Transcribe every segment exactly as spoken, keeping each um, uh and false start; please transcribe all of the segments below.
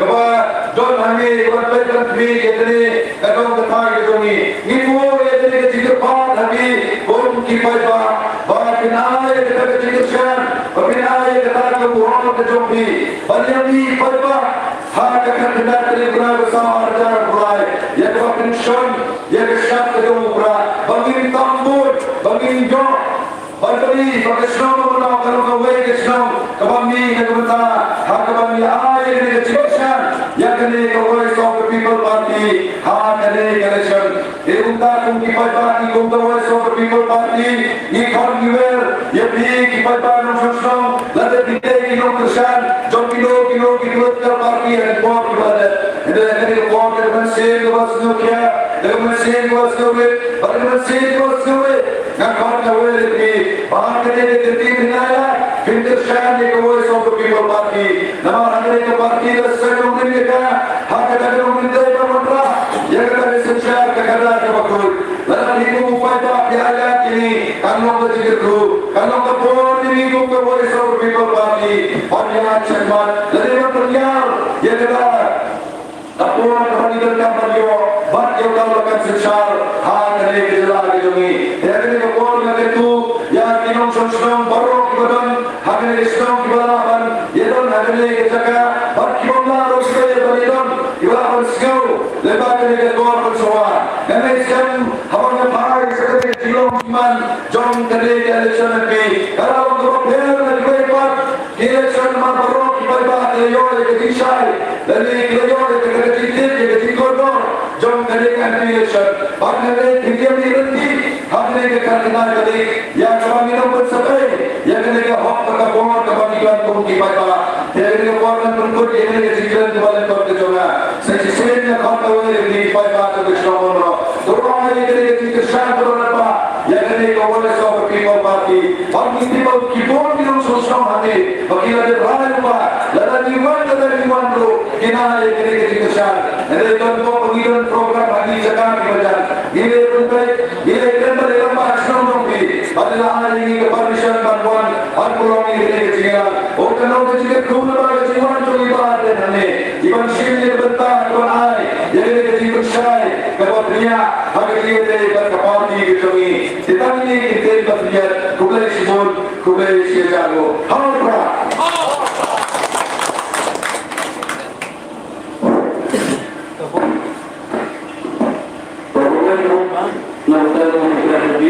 Kaba don hangne, wan peit ban khmih ïa kane ka dong ka thaiñ ka jong ngi. Ngi pur ïa kane ka jingkyrpad ha ngi kum ki paidbah ba kin ai ïa kata ka jingkyrshan, ba kin ai ïa kata ka buhok ka jong phi ban ïa ngi paidbah ha ka khatkhyndai tarik u bnai ba saw arhajar arphew lai, ïa kaba pynshong ïa ka shap ka jong u Prah, ba ngin tam bun, ba ngin ïoh ban pynlong ba ka shnong ba mynno ka long kawei ka shnong kaba mih na ka bynta ha kaba ngi ai ïa kane ka jingkyrshan ïa kane ka Voice of the People Party ha kane ka election. Te kumta kum ki paidbah ngi kum ka Voice of the People Party ngi khot ngi wer ïa phi ki paidbah nongshong shnong, lada phi dei ki nongkyrshan jong kino kino ki political party ha ki por kiba la dep. Hynrei ha kane ka por, da ka mynsiem kaba sngewkhia, da ka mynsiem kaba sngewrit, bad da ka mynsiem kaba sngewrit, nga khot nga wer ïa phi ba ha kane ka kynti phin ai lad, phin kyrshan ïa ka Voice of the People Party. Namar ha kane ka party la seng nongrim ïa ka, ha kata ka nongrim dei ban wanrah ïa kata ka synshar ka khadar kaba khuid. Lada phi kum u paidbah phi ai lad ïa kine, kan long ka jingkyrkhu, kan long ka bor ïa ngi kum ka Voice of the People Party ban ïaid shakhmat lane ban pynïar ïa kata ka por kaba ngi donkam ban ïoh bad ïoh kam la ka synshar ha kane ka jylla ka jong ngi. Te ha kane ka por nga kyntu ïa ki nongshong shnong baroh kiba don ha kane ka shnong, kiba lah ban ïadon ha kane ka jaka, bad ki bym lah ruh ban ïadon, kiba lah ban sngew lyngba kane ka kor pynsngewbha. Nga ngeit skhem haba nga phai sha kane ka jinglong jingman jong kane ka election M P, ka la long kaba pher na kiwei pat ki election, namar baroh ki paidbah ki la ïoh ïa ka jingshai lane ki la ïoh ïa ka jingtip, ïa ka jingkordor jong kane ka M P election. Bad nga ngeit phin ïa mih ryntih ha kane ka khatkhyndai tarik ïa kaba ngin ym pynsaphai ïa kane ka hok bad ka bor kaba ngi don kum ki paidbah. Te ha kane ka por ngan pynkut ïa kane ka jingkren kaba lyngkot ka jong nga. Sa shisien nga khot nga wer ïa ki paidbah jong ka shnong Umroi, to ai ïa kane ka jingkyrshan kaba lyngkot ïa kane ka Voice of the People Party. Bad ngi tip ba ki bun ki nongshong shnong hangne ba ki la dep rai lypa, lada ngi wan lada ngi wan ruh kin ai ïa kane ka jingkyrshan. Hynrei don ba ngi don program ha ki jaka kiba jan, ngi leh pynpeit, ngi leh kren bad i rangbah shnong jong phi ba la ai ïa ngi ka permission ban wan ban pynlong ïa kane ka jingïalang. Oh, kan long ka jingkyrkhu namar ka jingwan jong ngi ba ardent hangne. Ngi ban shim ïa ka bynta ka ban ai ïa kane ka jingpynshai kaba bniah ha ka jingïadei bad ka party ka jong ngi. Te tang ine i kyntien ba pynïaid. Khublei shibun, khublei shihajar nguh. Ha u Prah! Nangta kane ka jingpynshai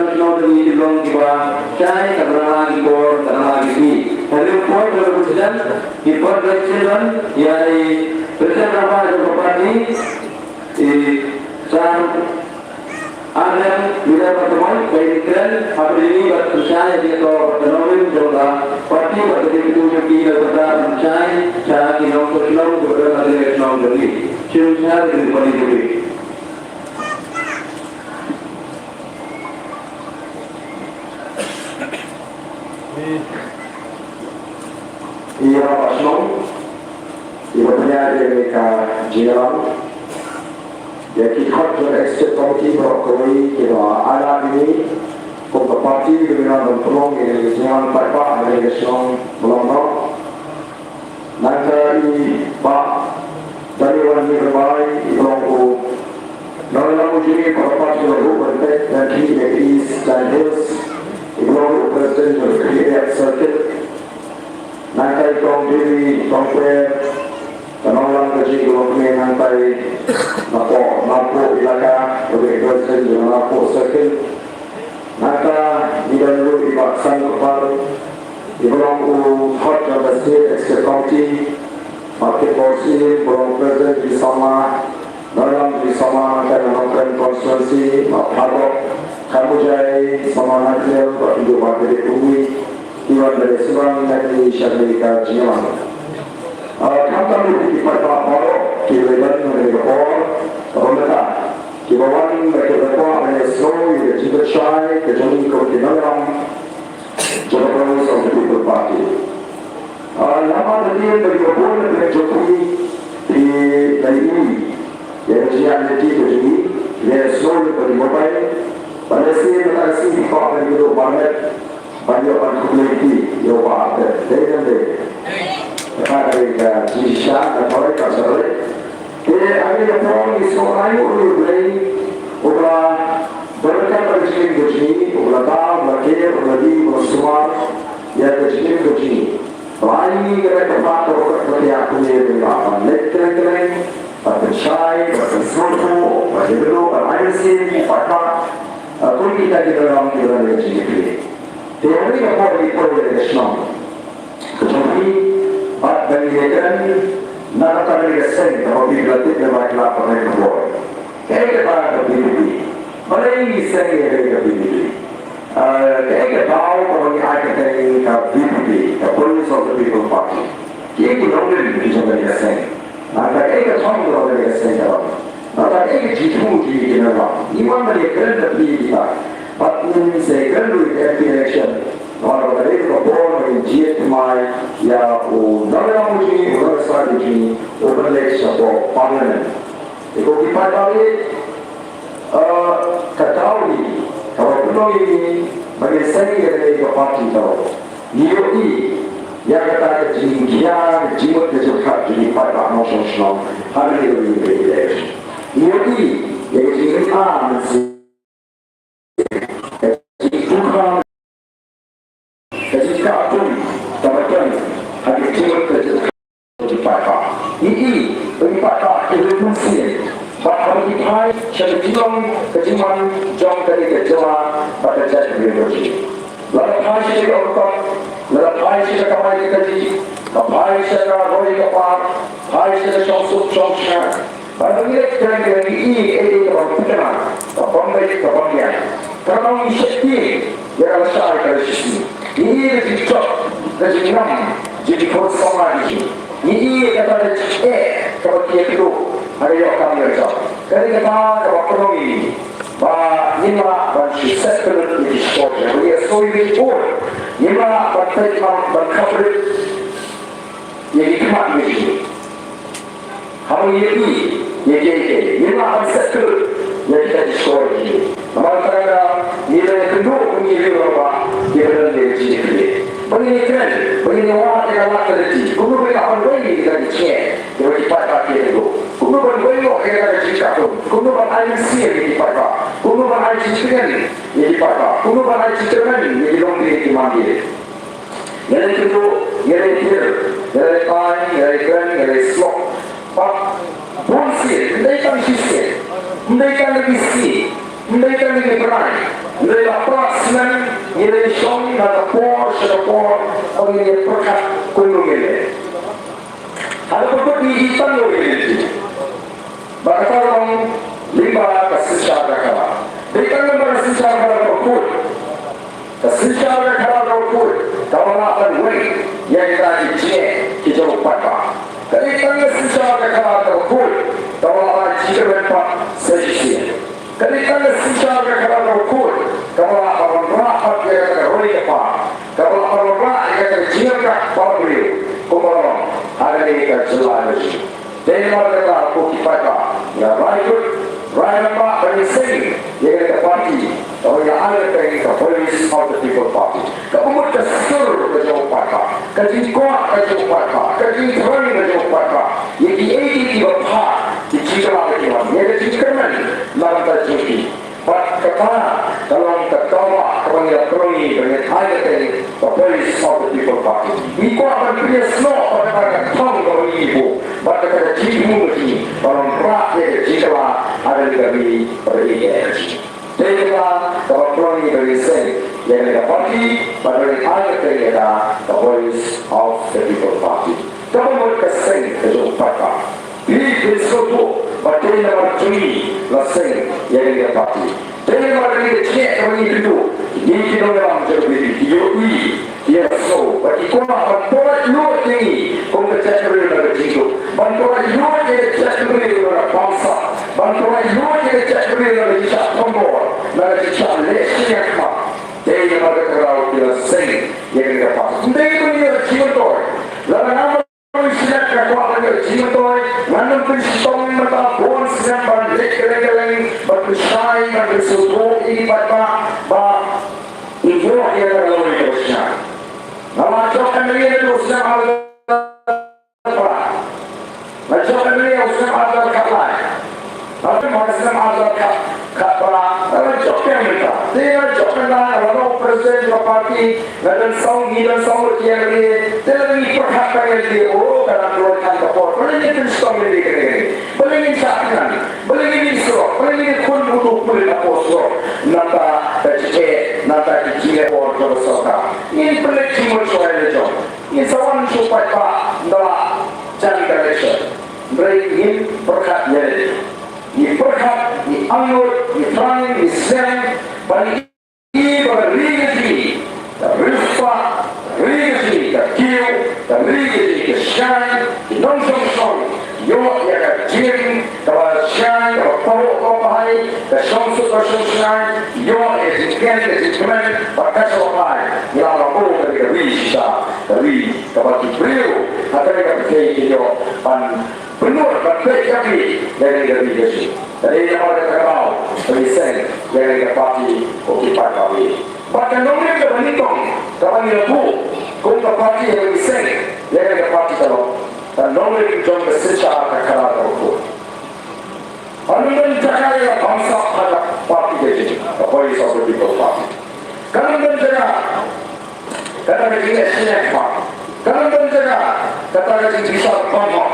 ka jong ngi ki long kiba shai, katba la ki bor, katba la ki sngi. Hadien point of president, ki point vice chairman, ïa i president rangbah jong ka party, i Sir Ardent Miller Batmoit, ba in kren ha kane ka jingpynshai ïa ka nongrim jong ka party, bad ka jingpynshai ïa ka jingpynshai sha ki nongshong shnong kiba don ha kane ka shnong jong ngi. Shisha ka jingpynshai jong ngi. Ïa ba shnong, ïa ba pynïaid ïa ka jingïalang, ïa ki khot jong ka executive committee baroh kawei kiba ai lad ïa ngi kum ka party, kiba ngi don pynlong ïa ka jingïalang paidbah ha ka shnong Mawlai North. Nangta i Bah Daniel Wan Ngi Rymbai, i ba long u nongïalam u jong ngi, Bah Pat Jong U, ban peit ban khmih ïa ka East Jaintia Hills, i ba long u president jong ka Khliehriat Circuit. Nangta i Kong Jimmy Kongkwer, ka nongïalam ka jong ngi ka long kmie, nangta i Napoh, Napoh Elaka, u dei president jong Napoh Circuit. Nangta ngi don ruh i Bah San Kpal, i ba long u khot jong ka State Executive Committee, Bah Kitbor Syiem, ba long president jong ki samla, nongïalam jong ki samla nangta na Nongkrem constituency, Bah Phadok Kharmujai, samla Naithiel, Bah Tndu, Bah David Umwi, ki wan da leh sngewbha ïa ngi sha kane ka jingïalang. Ah, khamtam ruh ki paidbah baroh kiba la wan ha kane ka por kaba mynta, kiba wan bad kiba la kwah ban ïasngew ïa ka jingpynshai ka jong ngi kum ki nongïalam jong ka Voice of the People Party. Ah, Lada phi ïa bun na pdeng jong phi, phi la ïohi ïa ka jingïaid lynti ka jong ngi, ïa ka sngi ba ki mobile, ba lehse mynta ka sngi phi kwah ban ïoh marmet ban ïoh ban khublei ïa u Bah Ardent. Dei ne em dei? Kata ka dei ka jingshisha, ka thoi ka syroi. Te ha kane ka por ngi sngewbha ban ai nguh ïa U Blei uba la don ryngkat bad ka jingim ka jong ngi, uba la da, uba la ker, uba la die, uba la sumar ïa ka jingim ka jong ngi. Ba ai ngi ka lad ka phad kaba kut ba thiah kumne, ban leit kylleng kylleng, ban pynshai, ban pynsngewthuh, ban ïakynduh, ban ai mynsiem ïa ki paidbah, eh, kum kita ki nongïalam kiba don ha ka jingim. Te ha kane ka por ngi poi ïa ka shnong ka jong phi, bad ban ïakren na ka bynta ka seng kaba phi la tip lem bad la pynlong ka bor. Kaei kata ka V P P? Balei ngi seng ïa ka V P P? Ah, kaei ka daw kaba ngi ai kyrteng ka V P P, ka Voice of the People Party? Kiei ki longdien ki jong kane ka seng? Nangta kaei ka thong jong kane ka seng ka long? Nangta kaei ka jingthmu jong ngi ki nongïalam? Ngi wan ban ïakren bad phi kita. Bad ngin sa ïakren ruh ïa ka M P election. Namar ba ka dei ka por ba ngin jied thymmai ïa u nongïalam jong ngi, u nongïalam jong ngi, u ban leit sha ka Parliament. Te ko ki paidbah, eh, ka daw hi kaba pynlong ïa ngi ba ngin seng ïa kane ka party ka long, ngi ïohi ïa kata ka jingkhia, ka jingmut ka jingpyrkhat jong ki paidbah nongshong shnong ha kane ka election. Ngi ïohi ïa ka jingim, ah, mynsiem, ka jingpyrkhat, ka jingkhatduh kaba don ha ka jingmut ka jingpyrkhat jong ki paidbah. Ngi i ba ki paidbah ki rit mynsiem bad haba ki phai sha ka jinglong ka jingman jong kane ka jylla bad ka jaitbynriew ka jong ngi. Lada phai sha ka ortok, lada phai sha ka kamai ka kajih, ka phai sha ka roi ka par, phai sha ka shongsuk shongshngaiñ, bad ba ngi leit kren kren ngi i kaei kaei kaba thikna, ka bym beit ka bym biang. Ka long ngi sheptieng ïa ka lashai ka lashisngi. Ngi i ka jingjop ka jingngam jong ki khun samla jong ngi. Ngi i kata ka jingeh kaba ki ïakynduh ha ka ïoh kam ïoh jam. Ka dei kata kaba pynlong ïa ngi ba ngim lah ban shu set kyllut ïa ki shkor jong ngi, ïa soi ïa ki bor. Ngim lah ban peit ban khaprit ïa ki khmat ïa ki. Haba ngi ïohi ïa kiei kiei, ngim lah ban set kyllut ïa kita ki shkor jong ngi. Namar kata ka daw ngi la ïakynduh kum ki riew rangbah kiba don ïa ka jingkitkhlieh ba ngin ïakren, ba ngin ïawad ïa ka lad ka lynti. Kumno ba ngin lah ban weng ïa kita ki jingeh kiba ki paidbah ki ïakynduh? Kumno ban weng noh ïa kata ka jingkatdum? Kumno ban ai mynsiem ïa ki paidbah? Kumno ban ai jingtngen ïa ki paidbah? Kumno ban ai jingkyrmen ïa ki longdien ki mandien? Ngi la ïakynduh, ngi la ïathir, ngi la ïatai, ngi la ïakren, ngi la ïasyllok. Bad bun sien, ym dei tang shisien, ym dei tang la ki sngi, ym dei tang la ki bnai, ym dei la phra snem, ngi la ïashong na ka por sha ka por, ba ngin ïapyrkhat kumno ngin leh. Haba pyrkhat ngi i tang ïa u lynti. Ba kata long lyngba ka synshar ka khadar. Dei tang lyngba ka synshar ka khadar kaba khuid. Ka synshar ka khadar kaba khuid kaba lah ban weng ïa kita ki jingeh ki jong u paidbah. Ka dei tang ka synshar ka khadar kaba khuid kaba lah ban jingkyrmen pat sa shisien. Ka dei tang ka synshar ka khadar kaba khuid kaba lah ban wanrah pat ïa kata ka roi ka par, kaba lah ban wanrah ïa kata ka jingïakhun baroh briew, kumba long ha kane ka jylla ka jong ngi. Dei namar kata ko ki paidbah, nga rai kut, rai rangbah ba ngin seng ïa kane ka party kaba ngi la ai kyrteng ka Voice of the People Party. Kaba mut ka sur ka jong u paidbah, ka jingkwah ka jong u paidbah, ka jingthrang ka jong u paidbah ïa kiei kiei kiba phah, ki jingkylla ba ki wan, ïa ka jingkyrmen na ka bynta jong ki. Bad kata ka long ka daw ba kaba ngi la pynlong ïa ngi ba ngin ai kyrteng ka Voice of the People Party. Ngi kwah ban pynïasnoh bad kata ka thong kaba ngi buh bad kata ka jingthmu ka jong ngi ban wanrah ïa ka jingkylla ha kane ka ri ba ïeit ka jong ngi. Dei kata kaba pynlong ïa ngi ba ngin seng ïa kane ka party bad ba ngin ai kyrteng ïa ka ka Voice of the People Party. Kaba mut ka seng ka jong u paidbah. Phi phin sngewthuh ba dei namar jong ngi la seng ïa kane ka party. Dei namar kane ka jingeh kaba ngi ïakynduh, ngi ki nongïalam jong ka VPP ki ïohi, ki ïohsngew bad ki kwah ban pynlait luid ïa ngi kum ka jaitbynriew na ka jingduk, ban pynlait luid ïa ka jaitbynriew na ka bamsap, ban pynlait luid ïa ka jaitbynriew na ka jingshah thombor, na ka jingshah leh shiliang khmat. Dei namar kata ka daw ki la seng ïa kane ka party. Ym dei ba ngi ïoh jingmyntoi. Lada nga mut snem ka kwah ka jingmyntoi, ngan ym pynshitom mynta bun snem ban leit kylleng kylleng, ban pynshai, ban pynsngewthuh ïa ki paidbah ba ïoh ïa ka lawei kaba shai. Nga la jop M L A ka snem ar hajar khatwei. Nga jop M L A u snem ar hajar khatlai. Nga pyn ha ka snem ar hajar khat, khatphra. Nga la jop ïa mynta. Te nga la jop mynta, nga la long president jong ka party, nga don sawdong, ngi don sawdong ki M L A. Te lada ngi pyrkhat tang ïa lade, oh, ka dang kloi than ka por. Balei ngin pynshitom ïa lade kane kane? Balei ngin shah thngan? Balei ngin mih surok? Balei ngin khun butuh pulit hapoh surok? Nangta ka jingeh, nangta ki jingeh por jong ka sorkar. Ngin pynleit jingmut shuwa ïa la jong. Ngin sa wan shu paidbah ynda la jan ka election. Hynrei ngin pyrkhat ïa lade. Ngi pyrkhat, ngi angnud, ngi thrang, ngi sliang, ba ngi i ba ka ri ka jong ngi ka riewspah, ka ri ka jong ngi ka kiew, ka ri ka jong ngi ka shai, ki nongshong shnong, ïoh ïa ka jingim kaba shai, kaba pahuh kaba bha, ka shongsuk ka shongshngaiñ, ïoh ïa ka jingkren ka jingkmen bad ka shong bha. Ngi la buh ka ri ka ri shisha, ka ri kaba ki briew ha kane ka pyrthei ki ïoh ban pynlut ban peit ïa phi ïa kane ka ri ka jong ngi. Ka dei namar kata ka daw ba ngi seng ïa kane ka party ko ki paidbah. Bad ka nongrim kaba nyngkong kaba ngi la buh kum ka party ba ngi seng ïa kane ka party ka long ka nongrim jong ka synshar ka khadar kaba khuid. Ym don jaka ïa la bamsap ha ka party ka jong ngi, ka Voice of the People Party. Kam don jaka kata ka jingïaseng, kam don jaka kata ka jingbishar bymhok,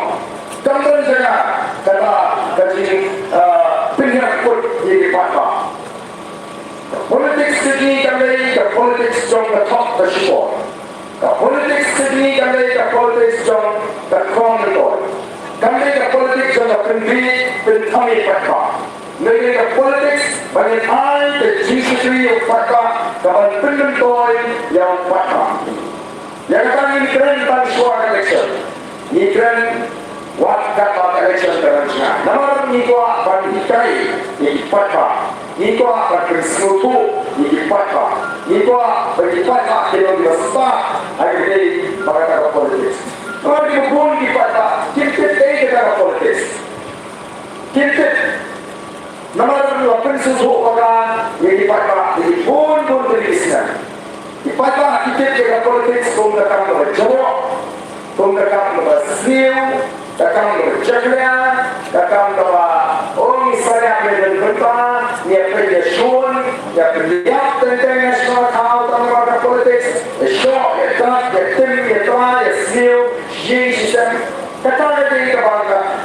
kam don jaka kata ka jing, ah, pynhiar kut ïa ki paidbah. Ka politics ka jong ngi kam dei ka politics jong ka thok ka shukor. Ka politics ka jong ngi kam dei ka politics jong ka khong ka khot. Kam dei ka politics jong ka pynbiej pynthame paidbah. Hynrei ka politics ba ngin ai ka jingshakri ïa u paidbah, ka ban pynmyntoi ïa u paidbah. Ïa kata ngin kren tang shuwa ka election. Ngi kren wat katba ka election ka dang sha. Namar ngi kwah ban hikai ïa ki paidbah. Ngi kwah ban pynsngewthuh ïa ki paidbah. Ngi kwah ba ki paidbah ki long kiba spah ha kaba ïadei bad kata ka politics. Namar kiba bun ki paidbah kim tip ei kata ka politics. Kim tip. Namar la pynsngewthuh bha ïa ki paidbah ïa ki bun bun tylli ki snem. Ki paidbah ki tip ïa ka politics kum ka kam kaba jrong, kum ka kam kaba sniew, ka kam kaba jakhlia, ka kam kaba, oh, ngi sa ïa pynbynta, ngi ïa pynïashun, ïa pynïap teng teng ïa shuwa ka thaw tang namar ka politics, ïa shoh, ïa dap, ïa tim, ïa tra, ïa sniew, shi ïing shi sem. Kata ka dei kaba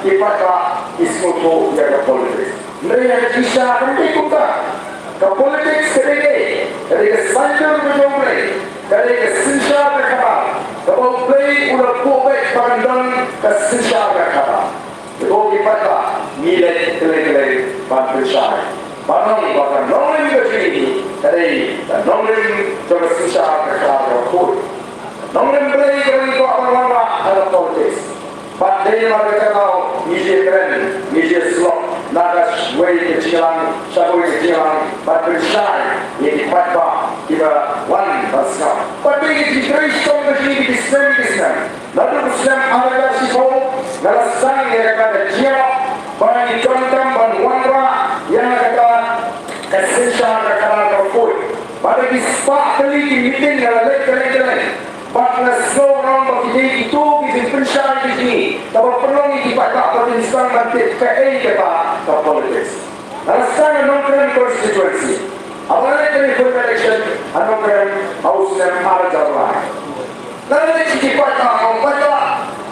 ki paidbah ki sngewthuh ïa ka politics. Hynrei ha ka jingshisha kam dei kumta. Ka politics ka dei kaei? Ka dei ka saiñdur ka jong U Blei. Ka dei ka synshar ka khadar kaba U Blei u la buh beit ba kan don ka synshar ka khadar. Te ko ki paidbah ngi leit kylleng kylleng ban pynshai, ban ong ba ka nongrim ka jong ngi ka dei ka nongrim jong ka synshar ka khadar kaba khuid. Nongrim Blei kaba ngi kwah ban wanrah ha ka politics. Bad dei namar kata ka daw ngi ju ïakren, ngi ju ïasyllok na kawei ka jingïalang sha kawei ka jingïalang ban pynshai ïa ki paidbah kiba wan ban sngap. Bad dei ka jingtrei shitom ka jong ngi ki snem ki snem. Naduh u snem ar hajar shiphew nga la sdang ïa kata ka jingïalang ba ngi donkam ban wanrah ïa kata ka synshar ka khadar kaba khuid. Bad da ki spah tylli ki meeting nga la leit kylleng kylleng. Bad nga sngew ruh ba ki dei kito ki jingpynshai ki jong ngi kaba pynlong ïa ki paidbah ba kin sdang ban tip kaei kata ka politics. Nga la sdang ha Nongkrem constituency. Haba nga leit kane ka election ha Nongkrem ha u snem ar hajar lai. Nga la leit sha ki paidbah, nga ong paidbah,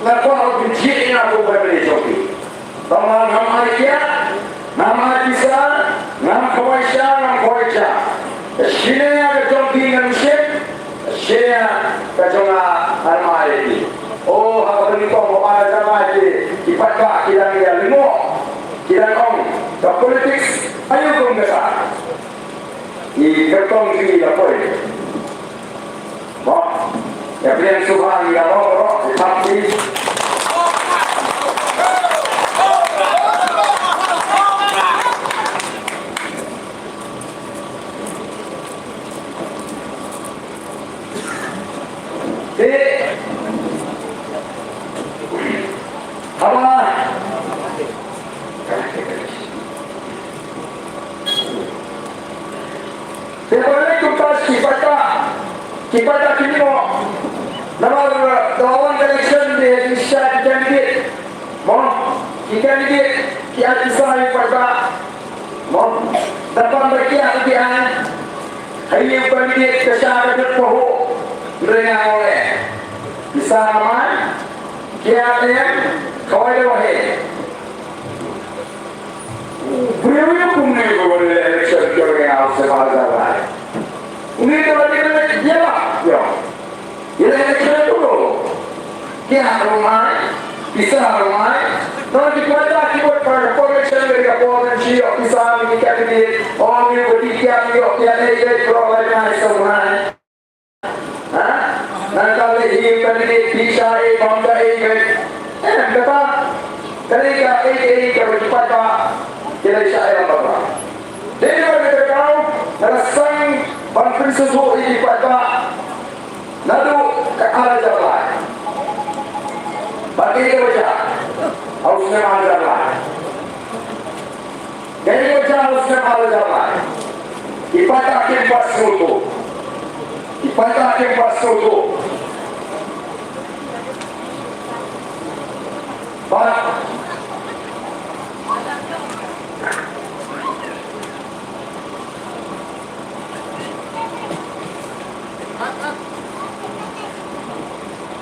nga kwah ba phin jied ïa nga kum u M L A jong phi. Tangba ngam ai kiad, ngam ai pisa, ngam khawai sha, ngam khawai ja. Ka shiliang ka jong phi ngan shim, ka shiliang ka jong nga ngan ai ïa phi. Oh, haba ngi ong ba ngan ai ïa phi, ki paidbah ki dang ïa lyngngoh, ki dang ong ka politics aïu kum kata. Ngi kyrtong jong ngi la poi. Mo, ïa pdiang sngewbha ïa la mo, mo, ïa pdiang. Te, Haba. Te ba lei kumta ki paidbah, ki paidbah ki ïoh. Namar da la wan ka election de ki sha ki candidate. Mo, ki candidate ki ai pisa ïa ki paidbah. Mo, da pam ba ki ai ki ai. Ai ïa u candidate ka sha ka dep pahuh. Hynrei nga ong eh, pisa nga mai. Ki ai em, khawai da wahei. Briew ïa kumne ko ba leh election ki ong ïa u Sniang Arjavai. Une ko ba leh election ïa la ïa. Ïa la election ko. Ki ha rong mai, pisa rong mai. Nong ki kwata ki bot pa ko election ïa ka bot shi ïa pisa ni ki ka ni. Ong ïa ko ti ki ïa ki ïa ni ko ba leh election mai. Ha? Nangta leh hi ka ni pisa e bam da e. Eh, kata. Kali ka e e ka ba ki paidbah. Ki leh sha e lam ba. Dei ba ka kau, nga la sdang ban pynsngewthuh ïa ki paidbah. Naduh ka ar hajar lai. Ba ki ka wajah. Au snem ar hajar lai. Ka ïa ka jia u snem ar hajar lai. Ki paidbah kim pat sngewthuh. Ki paidbah kim pat sngewthuh. Bad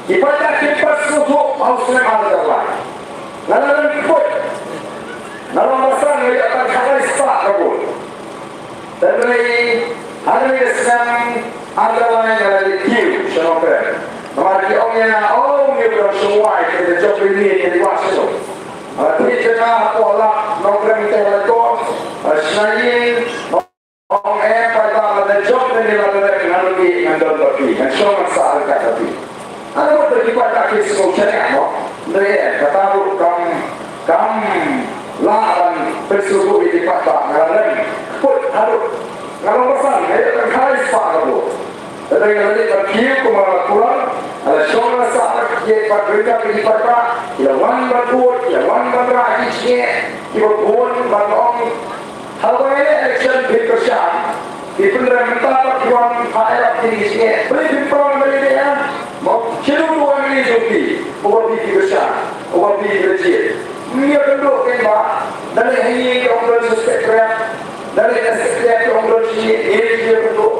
ki paidbah kim pat sngewthuh ha u snem ar hajar lai. Nga la rem kput. Nga la ong ba san nga ïoh tang khatlai spah ka vote. Hynrei hangne ka snem ar hajar lai nga la leit kiew sha Nongkrem. Namar ki ong ïa nga, oh, ngi u dang shong wai, ka jop ri ne, ka wai sha. Nga la thied jong nga hapoh lad Nongkrem te la ko, shna ïing, ong eh, paidbah lada jop ne lada rem ngan ïa ngan don bad phi, ngan shong ngan sah ryngkat bad phi. Ano mut ba ki paidbah ki sngewsih mo. Hynrei eh, kata ruh kam, kam lah ban pynsngewthuh ïa ki paidbah, nga la rem kput haduh nga long ba san, nga ïoh tang khatlai spah ka vote. Hynrei nga la leit ban kiew kumba nga la kular, nga la shong nga la sah ryngkat bad ki paidbah, ki la wan ban vote, ki la wan ban rah ki jingeh, kiba bun ban ong, haba ngi leh election phi kyrshan, phi pynrem mynta pat phi wan ha ïa ki jingeh. Balei phi pynrem mynta ïa? Mo, shano uto u M L A jong phi uba phi kyrshan, uba phi jied? Ym ïakynduh kein bah, da leh ha ïing ka ong don sa step krep, da leh ha step krep ka ong don shi ïing, ïakynduh.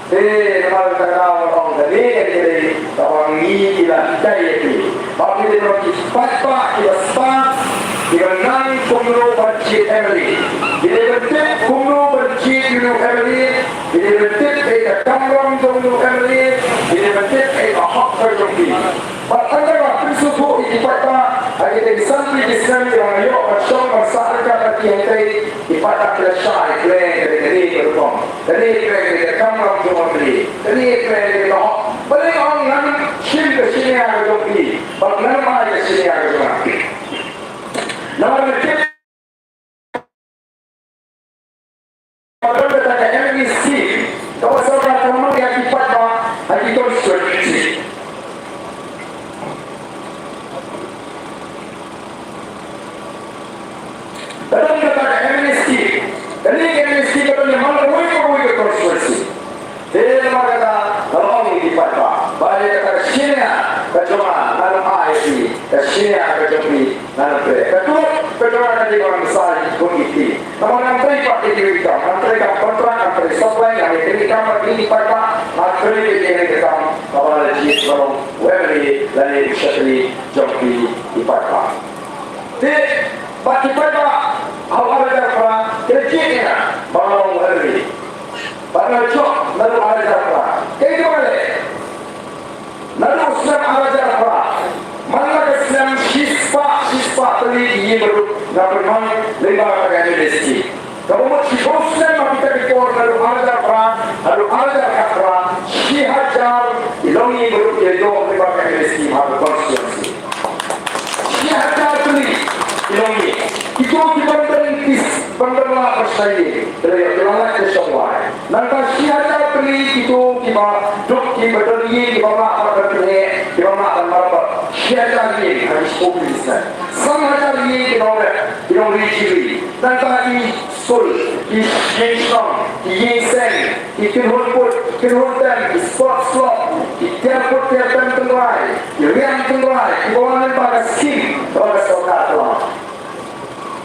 Te namar kata nga ong kane ka dei kaba ngi ki la hikai ïa ki. Ba phi dei ban long ki paidbah kiba stad, kiba nang kumno ban jied M L A. Ki dei ban tip kumno ban jied ïa u M L A. Ki dei ban tip kaei ka kamram jong u M L A. Ki dei ban tip kaei ka hok ka jong ki. Bad tang kaba pynsngewthuh ïa ki paidbah ha kitei ki san tylli ki snem kiba nga ïoh ban shong ban sah ryngkat bad ki hangtei, ki paidbah ki la shai khlem kane ka rukom. Kane khlem ka kamram jong u M L A. Kane khlem ka hok. Balei ong ngan shim ka shinia ka jong phi bad ngan ai ka shinia ka jong nga? Namar nga tip ba don kata ka M S P, kaba sorkar ka mang ïa ki paidbah ha ki constituency. Ka don kata ka M S P, kane ka M S P ka don ïa man kawei kawei ka constituency. Te namar kata nga la ong ïa ki paidbah ba ïa kata ka shinia ka jong nga ngan ai ïa phi, ka shinia ka jong phi ngan pyntrei. Ka jong nga ka dei ba ngan sa ïa ki khun ki kti. Namar ngan trei pat ïa ki kam, ngan trei kam kontrak, ngan trei supply, ngan ïa ki kam ïa ki paidbah, ngan trei ïa ki kam kaba la jied ba long u M L A lane u shakri jong ki paidbah. Te bad ki paidbah ha u ar hajar phra ki la jied ïa nga ba nga long u M L A. Bad nga la jop naduh ar hajar phra. Kaei kaba nga leh? Naduh u snem ar hajar phra, man la ka snem shispah, shispah tylli ki ïing ba nga pynmang lyngba ka M S P. Kaba mut shiphew snem ha kita ki por naduh ar hajar phra haduh ar hajar khatphra, shi hajar ki longïing ba ki la ïoh lyngba ka M S P ha ka constituency. Shi hajar tylli ki longïing. Kito ki bym don pis, bym don lah ban shna ïing, ki la ïoh, ki la lah ban shong wai. Nangta shi hajar tylli kito kiba duk kiba don ïing kiba lah ban pynheh, kiba lah ban marbat. Shi hajar ïing ha ki sku ki seng. San hajar ïing ki nongrep, ki nongri jingri. Tang tang ki skul, ki ïing shnong, ki ïing seng, ki kynhun put, kynhun tem, ki sports club, ki tiar put tiar tem tynrai, ki riam tynrai, kiba wan lyngba ka skim kaba ka sorkar ka la.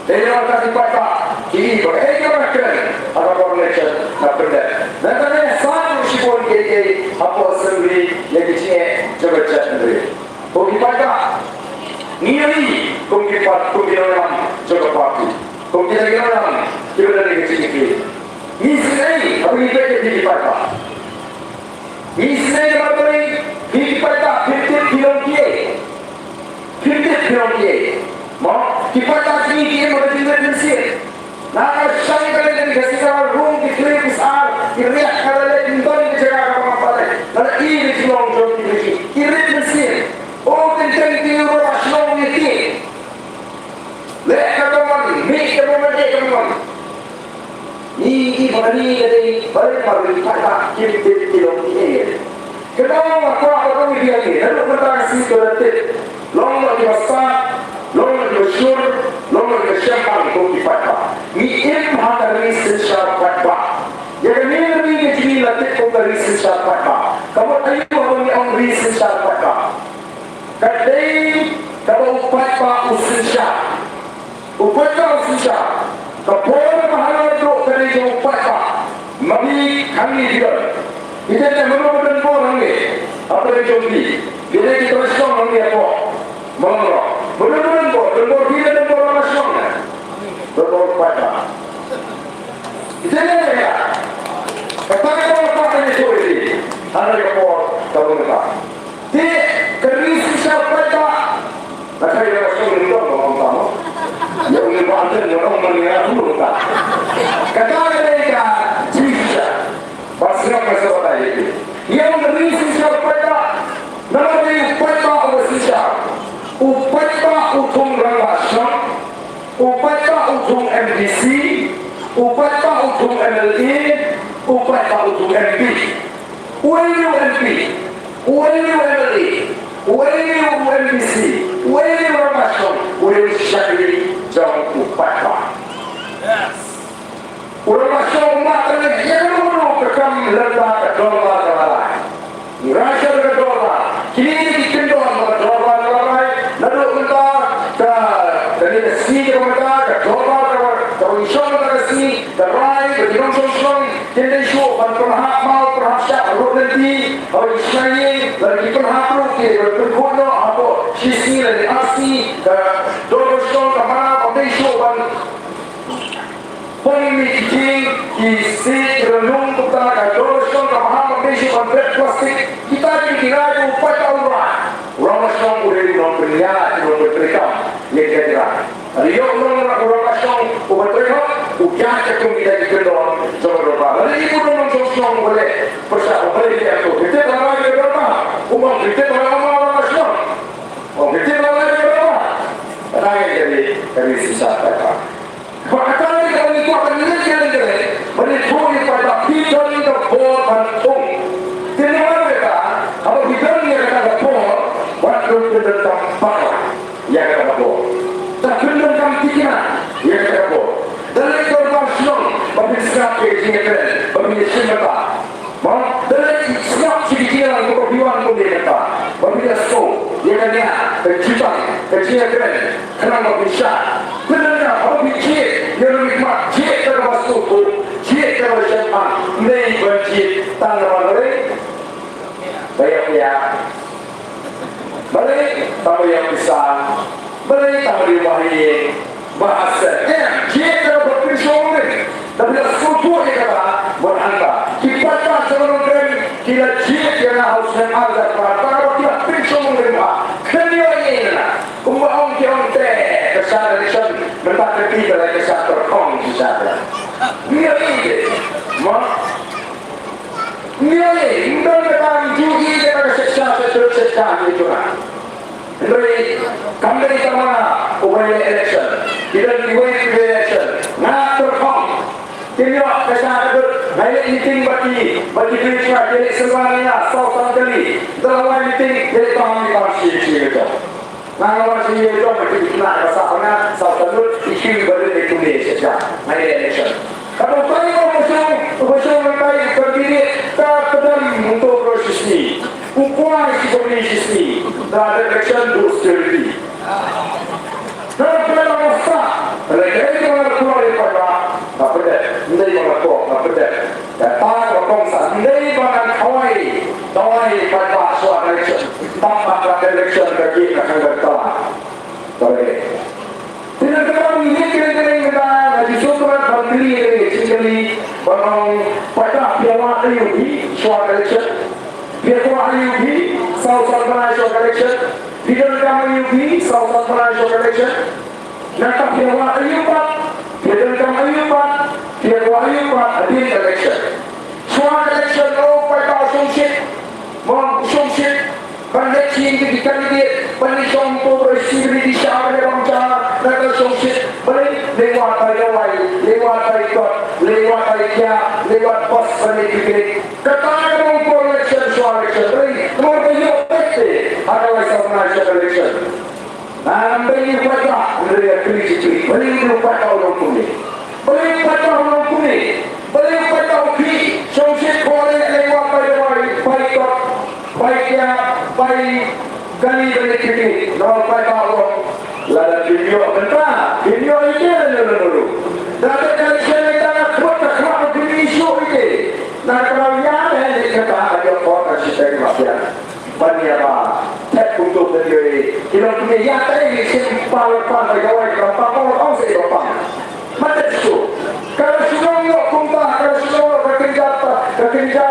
Dei na ka ki paidbah ki i ba kaei kaba kren ha ka por election na pyndet. Nangta ne sa ruh shibun kiei kiei hapoh assembly ïa ki jingeh jong ka jaitbynriew. Ko ki paidbah, ngi ïa i kum ki pat kum ki nongïalam jong ka party, kum kita ki nongïalam kiba don ha ka jingkitkhlieh. Ngi sngew haba ngi peit ïa ki paidbah. Ngi sngew ba dei ki paidbah, phim tip ki long kiei. Phim tip ki long kiei. Mo, ki paidbah ki, ki im ha ka jingrit mynsiem. Na ka shang ka leit ka shisha rung ki khlem ki sar, ki riak ka leit, ym don ki jaka kaba ngam pat leit. Ka leit i ki jinglong jong ki, ki rit mynsiem. O teng teng ki ruh ba shnong ïa ki. Leh ka dong man, mih ka dong man, eh ka dong man. Ngi i ba kane ka dei ba dei ba dei paidbah kim tip ki long kiei. Ka dong ma kwah ba dong i biang ngi naduh mynta ka sngi ka la tip. Long ba kiba stad, long ba kiba shur, long ba kiba shemphang kum ki paidbah. Ngi im ha ka ri synshar paidbah. Ïa kane ka ri ka jong ngi la tip kum ka ri synshar paidbah. Ka mut aïu haba ngi ong ri synshar paidbah? Ka dei kaba u paidbah u synshar. U paidbah u synshar. Ka por ba ha la duh ka dei jong u paidbah. Ma phi khang ni phi don. Phi tip ne mano ba don bor hangne? Hapdeng jong phi. Phi dei ki trai shnong hangne hapoh Mawlyngrok. Mano ba don bor? Don bor phi ne don bor la shnong ne? Don bor u paidbah. Phi tip ne ïa kata ka por ba ka ni shuh ïa phi. Hana ka por ka long kata. Te ka ri synshar paidbah. Na ka ïa ka song ni dong ba ong tama. Ïa u ni ba anten ni ong man ïa u ta. Kata ka dei ka jingshisha. Ba sngap ka sngap ta ïa ki. Ïa u ri synshar paidbah. Namar dei u paidbah u synshar. U paidbah u thung rangbah shnong. U paidbah u thung M D C, u paidbah u thung M L A, u paidbah u thung M P. Uei u M P, uei u M L A, uei u M D C, uei u rangbah shnong, uei u shakri jong u paidbah. U rangbah shnong u mad tang ïa kano kano ka kam lynda ka dorbar ka la rai. Ngi rai sha ka dorbar. Kine ki kyndon ba ka dorbar ka la rai. Naduh mynta ka, kane ka sngi ka mynta ka dorbar ka, ka ban shong mynta ka sngi ka rai ba ki nongshong shnong kin dei shuh ban pynhap maw pynhap shah ruh lynti haba ki shna ïing lada ki pynhap ruh ki ban pynkhuid noh hapoh shi sngi lane ar sngi. Ka dorbar shnong ka mara ban dei shuh ban pynmih ki king, ki siej, ki rynung, kumta ka dor shnong ka maham, ka pei shu ban pret plastik. Kita ki rai u paidbah u rai. U rangbah shnong u dei u nongpynïaid, u nongpyntreikam ïa kita ki rai. Lada ïoh u nong u rangbah shnong u ban treikam, u ïaid kum kita ki kyndon jong ka dorbar. Lada i u nongshong shnong u leh pyrshah u leh ïa u. Kita ki rai ka dorbar. U ong kita ki rai u rangbah shnong. U ong kita ki rai ka dorbar. Kata ka dei ka dei shisha ka. Ba kata ka dei kaba ngi kwah ban leh ïa lade, ba ngi thoh ïa u paidbah, phi don ka bor ban thung. Te namar kata, haba phi don ïa kata ka bor, wat nym pyndonkam bakla ïa kata ka bor. Da pyndonkam thikna ïa kata ka bor. Da leit dorbar shnong, ba phin sngap ïa ka jingïakren, ba phin ïashim bynta. Mo, da leit sngap sha ki jingïalang ba phi wan kumne mynta. Ba phi la sngewthuh ïa ka nia, ka jutang, ka jingïakren, khnang ba phin shah. Khnang ba phin jied ïa u riewkhmat, jied da kaba sngewthuh, jied da kaba shemphang, ym dei ban jied tang namar balei? Ba ïap ïap. Balei? Tang ba ïap pisa. Balei? Tang ba ïap ba ha ïing. Ba ha seng. Em, jied da kaba pynshong rim. Da phi la sngewthuh ïa kata, bad hangta ki paidbah jong ngi ki la jied ïa nga ha u snem ar hajar khyndai, da kaba ki la pynshong rim ha. Kyndiah ïa nga. Kumba ong ki ong te, ka shah election, mynta ka ti ka la ka shah tyrkhong ki shah. Ngi ïa ïa. Mo. Ngi ïa ïa. Ym don ka tang ju ïa ka shah shah shah shah shah ïa jong nga. Hynrei kam dei tang ma nga uba ïaleh election. Ki don kiwei kiba ïaleh election. Nga tyrkhong. Kim ïoh ka shah ka dud. Nga ïaleh meeting bad ki, bad ki briew sha, ïaleh sylvan ïa nga saw san kali. Dang wai meeting, ïaleh tang ni tang shi shi ka jong. Nga nga wan shi ïa jong bad ki khynnah ka sah nga saw san lut, i kiew bad i kune sha jong. Nga ïaleh election. Ka dang tai ko ko shong, ko shong nang tai ko kiri, ka pedam untuk ko shisni. U kwai shi ko ni shisni. Ka election do security. Nga pynlong nga sah. Lei dei ba nga la kloi paidbah, nga pyndep. Ym dei ba nga la kloi, nga pyndep. Kata ka kongsan. Ym dei ba ngan khawai dawai paidbah shuwa election. Tang ba ka election ka jia ka khang ka tala. Ka lei. Te nangta ba ngi ïa kren kren mynta nga ju sngewthuh ban kylli kren ka jingkylli ba ong paidbah phi ïa wad aïu hi shuwa election. Phi ïa kwah aïu hi saw san bnai shuwa election. Phi donkam aïu hi saw san bnai shuwa election. Nangta phi ïa wad aïu pat, phi ïa donkam aïu pat, phi ïa kwah aïu pat hadien election. Shuwa election, o paidbah u shongshit, mo u shongshit ban leit sha ki candidate, ban leit shong to ba sibri di sha ban leit bam ja, nangta u shongshit. Balei? Leit wad bai dawai, leit wad bai kot, leit wad bai kiad, leit wad bus ban leit picnic. Kata ka long por election, shuwa election. Balei? Namar ba ïoh peit te ha ka lai saw bnai shuwa election. Ngam dei u paidbah, ngam dei u paidbah u long kumne. Balei u paidbah u long kumne? Balei u paidbah u khih shongshit, khawai leit wad bai dawai, bai kot, bai kiad, bai kali, bai kiti. Namar u paidbah u long, lada kim ïoh mynta, kim ïoh ïa ki lano lano ruh. Da ka election mynta nga khmut, nga khmut ba kim ïoh ïa ki. Na ka daw ïa leh kata, ïoh kot, ka shiteng mafia. Ban ïa ba thep kumto. Ki long kine ïa ka dei ki sim pal pal ba ïa wai ka pal pal ong se ba pal. Ma thep shu. Ka la shu long ïoh kumta, ka la shu long ïoh ka kynja ta, ka kynja.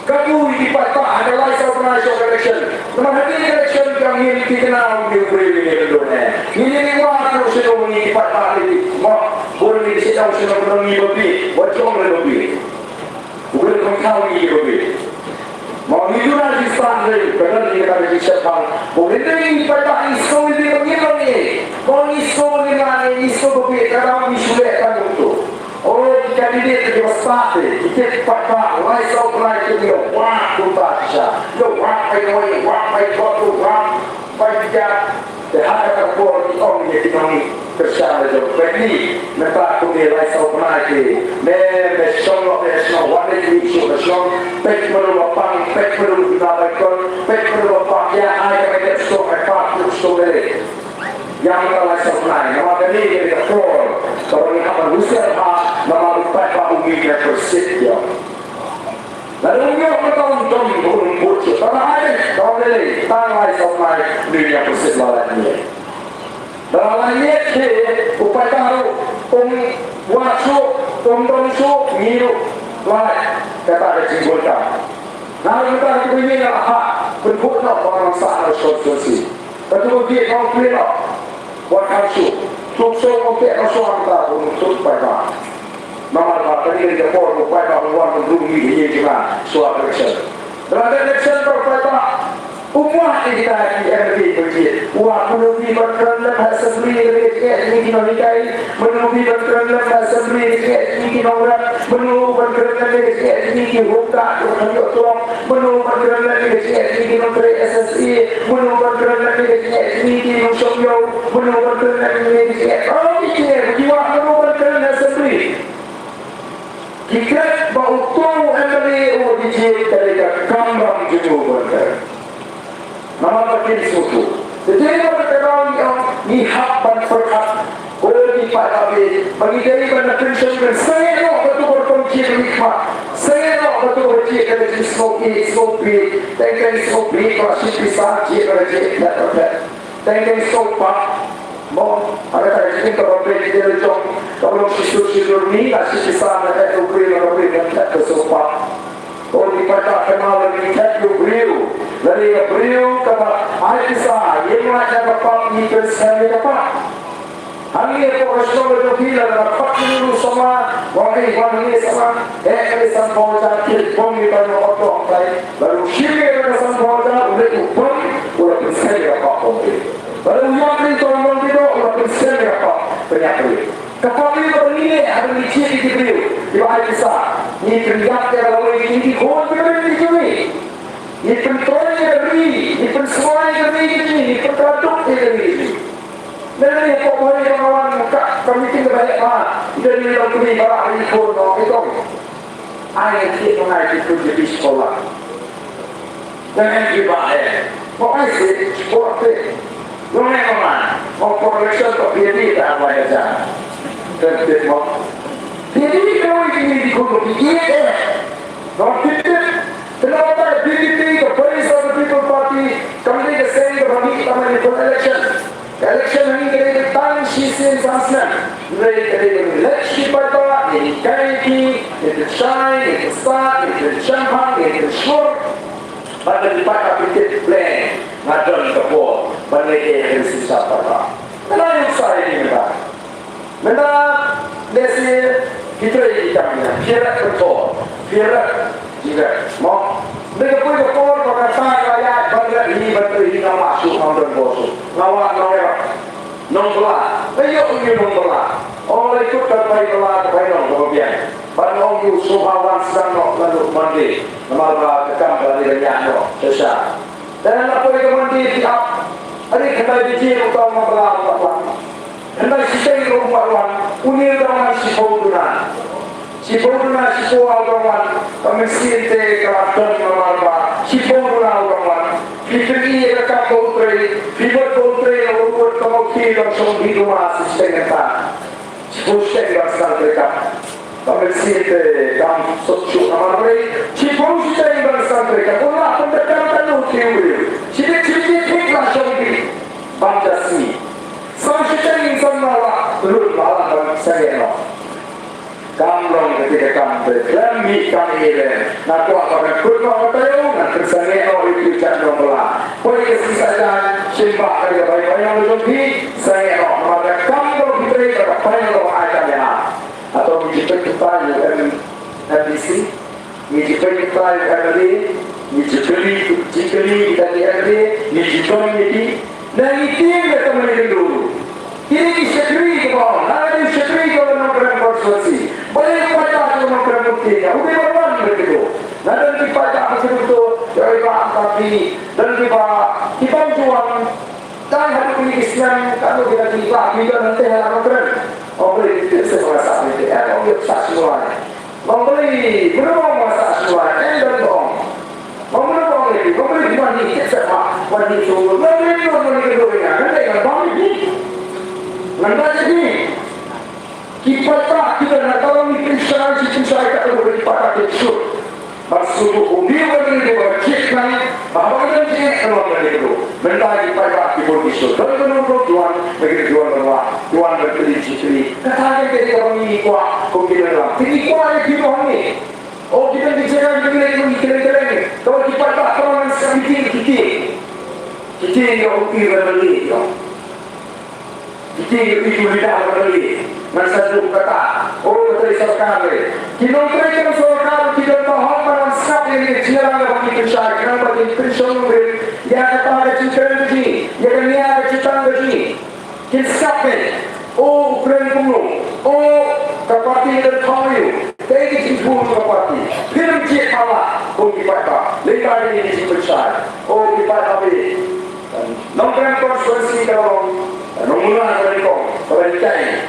Ka bu ki pat ta ha ka lai saw bnai shuwa election. Namar ha ki election ka ngin ki kena ong ki briew ni ka dun eh. Ngin ïa wad ruh shu long ngi ki pat ta ni. Mo bun ngi shu long shu long ngi ba bi. Ba jong le ba bi. U Blei u pynkhraw ïa ngi ruh. Mo ngi duna jingstad ruh, ka don ïa kata ka jingsheptieng. Mo ngi dei ngi paidbah ngi sngew ïa ngi ba ngin long ngi. Mo ngi sngew ïa ngi, ngi sngew ba ngi ka dang ngi shu leh tang kumto. O ki candidate kiba stad te, ki tip paidbah, lai saw bnai ki ïa wad kumta shisha. Ïa wad paidbah, ïa wad paidbah, ïa wad. Pynjah, te ha kata ka por ki ong ïa ki nongkyrshan la jong, peit ni, mynta kumne lai saw bnai te, me, me shong noh, me shong, wat ne ki shu ka shong, peit mano ba pang, peit mano ba bai kon, peit mano ba pang, ïa ai ka bai dep stok, ai pat stok le. Ïa mynta lai saw bnai, namar kane ka dei ka por kaba ngi hap ban husiar bha, namar u paidbah u mih na pyrshit ïa. Lada um ïoh ka tong tong ka um bud shuh. Tang ai, tang lei, tang lai saw bnai, ngi ïa pyrshit la lai miet. Lada lai miet te, u paidbah ruh um wad shuh, um don shuh, ngi ruh lai. Kata ka jingbun ka. Nga ruh mynta ka ngi nga ha pynbud noh ba ngan sah ha constituency. Katu ka bieit ka ong plie noh. Wat kham shuh. Tuk shuh ong plie noh shuh hangta bun tuk paidbah. Namar ba kane ka dei ka por ba u paidbah u wan ban rung ïa ka ïing jong nga shuwa election. Lada election ba u paidbah u wad ïa kita ki M L A ba jied. Wad, mano phi ban kren lem ha assembly ïa ka jingeh jong ki nonghikai. Mano phi ban kren lem ha assembly ïa ka jingeh jong ki nongrep. Mano ban kren lem ïa ka jingeh jong ki home guard ba kham ïoh tyrong. Mano ban kren lem ïa ka jingeh jong ki nongtrei S S A. Mano ban kren lem ïa ka jingeh jong ki nongshong ïew. Mano ban kren lem ïa ka jingeh. Oh, ki jingeh ba ki wad, mano ban kren lem assembly. Ki kret ba uto u M L A uba jied ka dei ka kamram jong u ban kren. Namar ba kin sngewthuh. Te dei ba ka daw ngi ong ngi hap ban pyrkhat. Ko ki paidbah, ba ngi dei ban pynshong ban sangeh noh katu ka rukom jied ba ngi khmih. Sangeh noh katu ka jied ka dei jingsngewbha, sngewbha. Teng teng sngewbha ba shim pisa jied ba jied. Teng teng sngewbha. Mo, ha kata ka jingim kaba peit ïa la jong, kaba long shi sur shi sur ni, ka shi pisa na ka u briew, na ka briew, na ka sngewbha. Ko ki paidbah, kynmaw lada ngi thep ïa u briew, lada ïa u briew kaba ai pisa, ïa u lait na ka pap, ngi pynskhem ïa ka pap. Hangne hapoh ka shnong ka jong phi, lada ka pap ngi ruh samla, wan ei, wan hangne samla, eh, ka dei sanphew hajar, phi bom ngi ban ïa u auto, ong tai. Lada u shim ïa ka sanphew hajar, u leit u bom, u la pynskhem ïa ka pap bom. Lada u ïap ri to nong ri to, u la pynskhem ïa ka pap pynïap ri. Ka pop ïa ka ba ngi leh, ha ba ngi jied ïa ki briew kiba ai pisa. Ngi pynïap ïa ka lawei jong ki khun ki briew ki jong ngi. Ngi pyntrei ïa ka ri, ngi pynsmai ïa ka ri ki jong ngi, ngi pyntrei duk ïa ka ri ki jong ngi. Lane ïa ka pop ïa ka ba wan ka, ka meeting kaba heh ba, ïa ka ri long kmie ba rah ïa ki khun noh ki kong. Ai ïa ki khun ai ki khun ki bi skul. Jangan jubah eh. Pok ai sit, pok te. Long eh maman. Pok pok election pok dia di ta apa ya jan. Dan tip pok. Dia di kau ini di kudu di eh. Long tip tip. Kenapa dia di di ke Voice of the People Party? Kami ke seng ke bagi kita maju election. Election hangne ka dei tang shisien san snem. Hynrei ka dei ban leit sha ki paidbah, ngin hikai ïa ki, ngin pynshai, ngin pynstad, ngin pynshemphang, ngin pynshur. Bad lada ki paidbah ki tip, Blei, nga don ka por ban leit ïa ka synshar paidbah. Nga la ïoh sa ïa ki mynta. Mynta lehse ki trei ki kam ïa, phi rat pynthor, phi rat jingret. Mo, mynta ka poi ka por ba ka ta ka ïaid ban rat hi ban trei hi, nga mah shuh, ngam don bor shuh. Nga wan nong ïa nong Bylla. Nga ïoh ïa nong Bylla. Ong lei kut ka pai Bylla ka pai nong ka ba biang. Ban ong ïa u sngewbha wan sdang noh naduh Monday. Namar ba ka kam ka la dei ban ïaid noh sha sha. Te la poi ka Monday phi ap. Are khyndai baje uta u nong Bylla u la wan. Hynrei shiteng ruh u pat wan, une u dang wan shiphew duna. Shiphew duna, shiphew ar u dang wan, ka mynsiem te ka la don namar ba shiphew duna u dang wan. Phi pyni ïa ka kam ba u trei, phi mut ba u trei, u mut ka ba u trei dang shong hi duma shiteng kata. Shiphew shiteng dang sdang treikam. Ka mynsiem te kam suk suk namar trei, shiphew shiteng dang sdang treikam. U la pyndonkam kano kiew briew. Shiteng shiteng thik la shong hi. Bam da sngi. Saw shiteng ngin sa ïa la lut ba la ban sangeh noh. Kam long kata ka kam ba khlem mih kam ïa lem. Nga kwah ba kan kut noh ka taïew, ngan pynsangeh noh ïa ki jait nongbylla. Poi ka sngi Saitjaiñ, shim bah ka ïa bai bai nong jong phi, sangeh noh. Namar ka kam ba phi trei ka bai nong ba ai kam ïa. Hato ngi ju peit kumta ïa u M-, MDC? Ngi ju peit kumta ïa u MLA, ngi ju kylli, ju kylli ïa u MLA, ngi ju don ïa ki. Na ngi tieng ïa ka mane ka dur. Kine ki shakri kiba ong, nga dei u shakri jong ka Nongkrem constituency. Balei u paidbah jong ka Nongkrem um tieng ïa nga? U dei ban wan ban kdew. Nga don ki paidbah ba kdew to, ïa u Bah Amparty, don kiba, kiba ju wan. Tang haduh kine ki snem, katno ki la ki bah ki don hangtei ha Nongkrem. Ong balei ki tip seh ba nga sah hangtei, eh, ong ïa u sah shuwa. Ong balei, mano ba nga sah shuwa, eh, don ba ong. Ong mano ba ong ïa ki, ong balei ki wan hi tip seh ba, wan hi shuwa. Ong balei ki wan hi ka doi nga, ngan dei ngan bam hi. Ngan bam hi. Ki paidbah ki don ha ka long ki pynshai, ki pynshai ka long ki paidbah ki shu. Ba shu u bi wa ni ba ki kan ba ha ba don ki ka long ni ko. Mynta ki paidbah ki bun ki shu. Don ka long ko tuan, ba ki tuan ba wa. Tuan ba ki ki ki. Kata ka ke ka long ni kwa, ko ki long. Ki kwa ni ki long ni. O ki don ki jera ki ni ki ni ki ni. Ka ki paidbah ka long ni sa ki ki ki. Ki ki yo ki ba ni yo. Ki tieng ïa u leader ba ka lieh. Ngan sa duh kata. O ka trei sorkar re. Ki nongtrei kam sorkar ki don ba hok ban wan sngap ïa ka jingïalang kaba ki pynshai, khnang ba kin pynshong nongrim ïa kata ka jingkren ka jong ngi, ïa kane ka jingtang ka jong ngi. Kin sngap ne. O u kren kumno. O ka party ka don thaw ïa u. Kaei ka jingthmu ka party. Phi nym jied pala kum ki paidbah. Lei ka dei ka jingpynshai. O ki paidbah. Nongkrem constituency ka long, nongmuna ka long, ka long kai.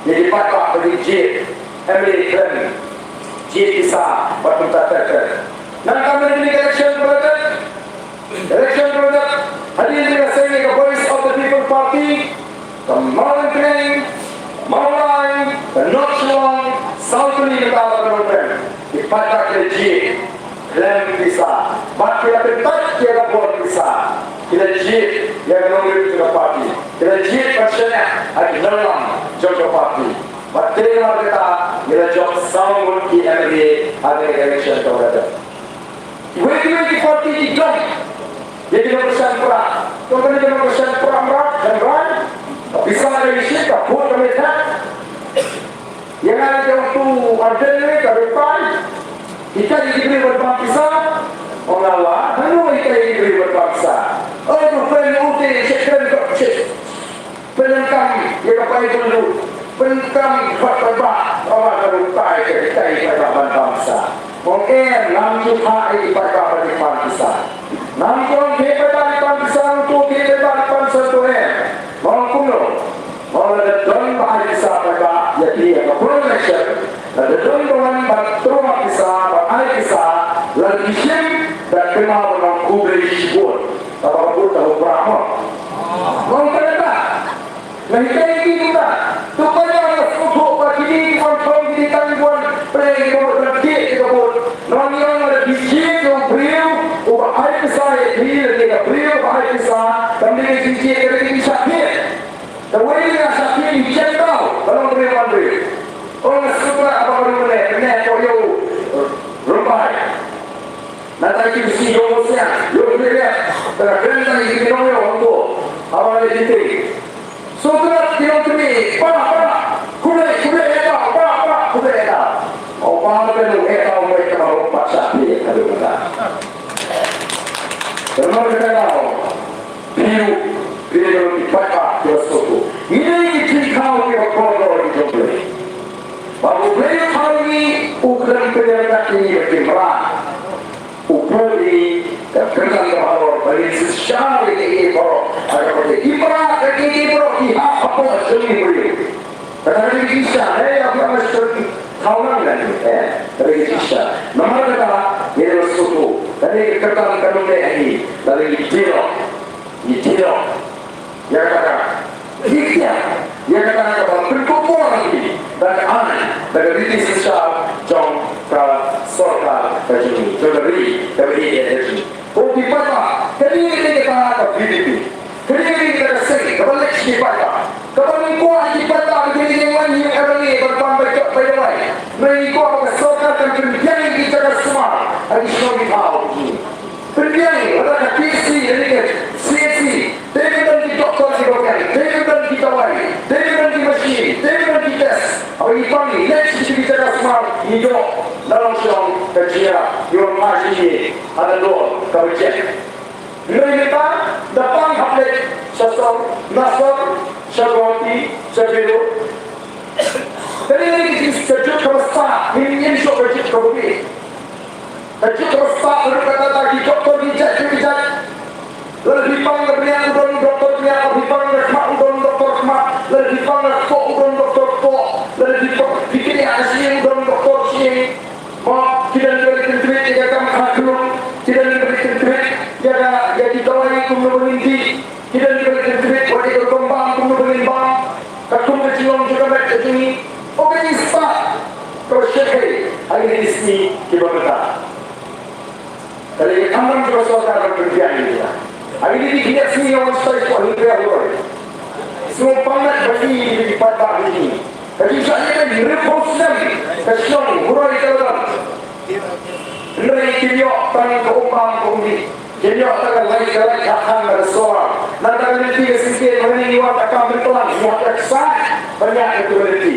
Ïa ki paidbah ba ki jied, M L A kren, jied pisa, bad kumta ter ter. Nangta mynta kane ka election ka la dep, election ka la dep, hadien ba ka seng ïa ka Voice of the People Party, ka Mawlyngkneng, Mawlai, ka North Shillong, South Pynïaid, ka Nongkrem. Ki paidbah ki la jied khlem pisa. Bad ki la kyntait ïa ka bor pisa. Ki la jied ïa ka nongrim jong ka party. Ki la jied ban shaniah ha ki nongïalam jong ka party. Bad dei namar kata ngi la jop saw ngut ki M L A ha kane ka election kaba la dep. Kiwei kiwei ki party ki jop ïa ki nongkyrshan prah. To kane ka nongkyrshan prah mrad, kan rai. Ka pisa ka ïashit, ka vote ka ïathep. Ïa nga, ïa u Ardent ne ka Rupai. Hikai ïa ki briew ban bam pisa. Ong nga la, hangno hikai ïa ki briew ban bam pisa? Oh, u Rupai u te, check kren ka check. Pynlong kam ïa ka pai bun lu. Pyndonkam khot paidbah, ba ka ruh tai ka dei tai paidbah ban pang pisa. Ong em, ngam ju phah ïa i paidbah ban ïa pang pisa. Ngam ju ong phi paidbah ïa pang pisa, ong tu phi paidbah ïa pang pisa tu em. Ong kumno? Ong lada don ba ai pisa paidbah ïa phi ïa ka pro election, lada don ba wan ban trua pisa ba ai pisa, lada ki shim da kynmaw ban ong khublei shibun. Kaba ka bun ta u bra mo. Ong kata. Na hikai ki kumta. To paidbah la sngewthuh ba kine ki wan thong kine tang ki wan pynlong ki wan pynlong ki ka bun. Nong ïong la ki jied ïa u briew uba ai pisa ïa ki, la ki ka briew uba ai pisa. Kam dei ki jied ïa ki shah thied. Kawei ka shah thied ki jied tau. Ka long briew wan briew. Ong sngewthuh ba ka briew ne ne ko ïa u Rumbai. Nangta ki bisi ïoh siang, ïoh bisi riat. Tengah kren tang ki nongïoh hangto. Haba leit meeting. Sutrat ki nongkynmaw, ba, ba, khublei, khublei ïa ka, ba, ba, khublei ïa ka. Ong ba ka nong ïa ka, ong ba ka, ong ba sa phi, ka dei ka. Tengah kren tang. Phi ruh, phi ruh ki paidbah, ki ba sngewthuh. Ngi dei ki jingkhaw ki ba kordor ki jong U Blei. Ba U Blei u thaw ïa ngi, u khlem pynïaid ïa ngi ba ki mrad. U pynïaid ïa ngi ka kyrdan kaba halor, ba ngin synshar ïa kiei kiei baroh. Ha kaba ïa ki mrad, ïa kiei kiei baroh, ki hap hapoh jong ngi briew. Kata ka dei ka jingshisha, eh, ïa phi ama shisha ki thaw lang lang, eh, ka dei ka jingshisha. Namar kata, ïa la sngewthuh, ka dei ka kyrdan ka nongleh ha ngi, lada ngi dialog, ngi dialog. Ïa kata ka, ïa kata, ïa kata ka ba pynkup bor ha ngi, da ka aiñ, da ka riti synshar jong ka sorkar ka jong ngi, jong ka ri, ka ri ka jong ngi. Ko ki paidbah, kane ka dei kata ka V D P. Kane ka dei kata ka seng, kaba leit sha ki paidbah. Kaba ngim kwah ïa ki paidbah ba ki dei ki nongwan ïa u M L A ban pang bai jot bai dawai. Hynrei ngi kwah ba ka sorkar kan pynbiang ïa ki jaka sumar ha ki shnong ki thaw. Pynbiang ïa ka P H C, ïa ka C H C. Dei ban don ki doktor kiba biang, dei ban don ki dawai, dei ban don ki machine, dei ban don ki test. Haba ngi pang ngi leit sha ki jaka sumar ngi ïoh na long shnong ka jingïarap, ngi wan phai sha ki ha ka dor kaba jia. Hynrei mynta da pang hap leit sha Sor, na Sor, sha Guwahati, sha Beirut. Kane ka dei ka jingkajut kaba stad, ngim ïoh shuh ka jingkajut kaba biang. Ka jingkajut kaba stad, ka dei kata ki doktor ki jait ki jait. Lada phi pang ka bniat u don doktor bniat, lada phi pang ka khmat u don doktor khmat, lada phi pang ka kpoh u don doktor kpoh, lada phi pang phi kynriah ka shyieng u don doktor shyieng. Mo, ki don kiba leit kynthuit ïa ka kam kha khluit, ki don kiba leit kynthuit ïa ka, ïa ki dawai kumno ba ngin dih, ki don kiba leit kynthuit wat ïa ka rukom bam kumno ba ngin bam, katkum ka jinglong jong ka met ka jong ngi. O ka jingstad kaba shyrkhei ha kine ki sngi kiba mynta. Ka dei ka kamram jong ka sorkar ban pynbiang ïa kita. Ha kine ki khyndiat sngi ïa wan stai shuwa hi ka Huroi. Sngewbha ban ïa ki paidbah ki. Ka jingshah ïa ka hynriewphew snem ka shnong Huroi ka la don. Hynrei kim ïoh tang ka um bam ka um dih. Kim ïoh tang ka lait ka lait ka khang ka solar. Nangta ka lynti ka syngkien, ma ngi wan ka kam myntlang, ngi hap ïa ka ksai ban ïaid ka lynti.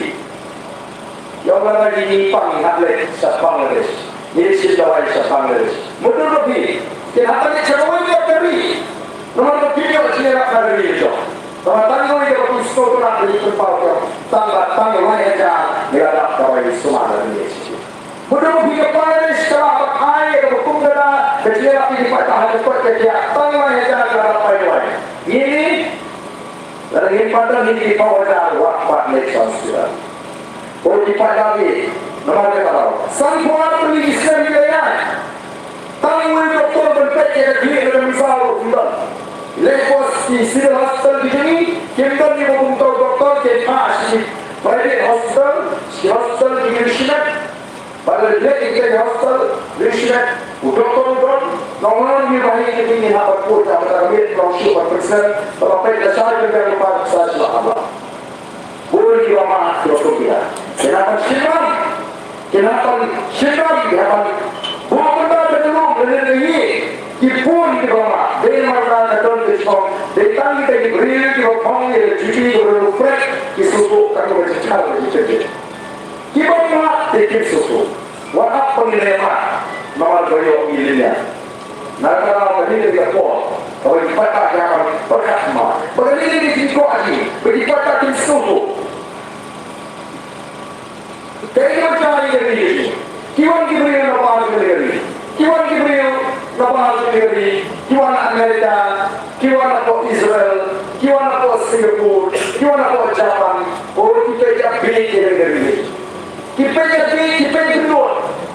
Ïa, lada ngi pang ngi hap leit sha Bangladesh. Ngi leit shim dawai sha Bangladesh. Mutdur ba phi kin hap leit sha kawei pat ka ri. Namar ba phi ïoh jingïarap na ka ri jong. Tangba tang kawei kaba phi sngewtynnat ba ngi pynpaw jong. Tang ba tang lai hajar ngi la dap dawai sumar na ka ri. Mutdur ba phi ka Bangladesh ka la dap ai kaba kum ka da ka jingïarap ïa ki paidbah ha ka koit ka khiah. Tang lai hajar ngi la dap ai dawai. Ngi ni Lada ngim pat don hi ki paw hajar wat pat leit sha hospital. Ko ki paidbah ki, namar kata daw. Sanphew ar tylli ki snem ki la ïaid. Tang uwei u doktor ban peit ïa ka khlieh bad ka mynsiem ruh kim don. Leit sha ki civil hospital ki jong ngi, kim don ki ba kumta u doktor, ki phah sha ki private hospital, sha ki hospital ki mishmet. Ba la leit ïa ki hospital, leit sha u doktor u don, nongwan ïa ba hi ki ngi hap ban pur ka ba ka miet long shuh ban pynslem, ba la peit la shai pynbiang lypa ka sa shuh haba. Bun ki ba mad ki ba kum ki da. Ki hap ban shim bam, ki hap ban shim bam, ki hap ban buh pynban ban lum ban leit ïa ki bun ki ba mad. Dei namar ka don ki shong, dei tang kita ki briew ki ba phong ïa ka duty ki ba don u prek, ki sngewthuh ka ka ba jingchar ka jingchar. Kiba mad te kim sngewthuh. Wat ap ba ngin ïa mad namar ba ïoh ngi lynñiar. Na kata ka dei ka por kaba ki paidbah ki hap ban pyrkhat ma ba ka dei ka jingkwah jong ngi ba ki paidbah kim sngewthuh. Ki wan ki briew na baroh ki ri. Ki wan ki briew na baroh ki ri. Ki wan na America, ki wan na Israel, ki wan na Singapore, ki wan na Japan. O ki peit ïa ki ri. Ki peit ïa ki, ki peit ïa ki.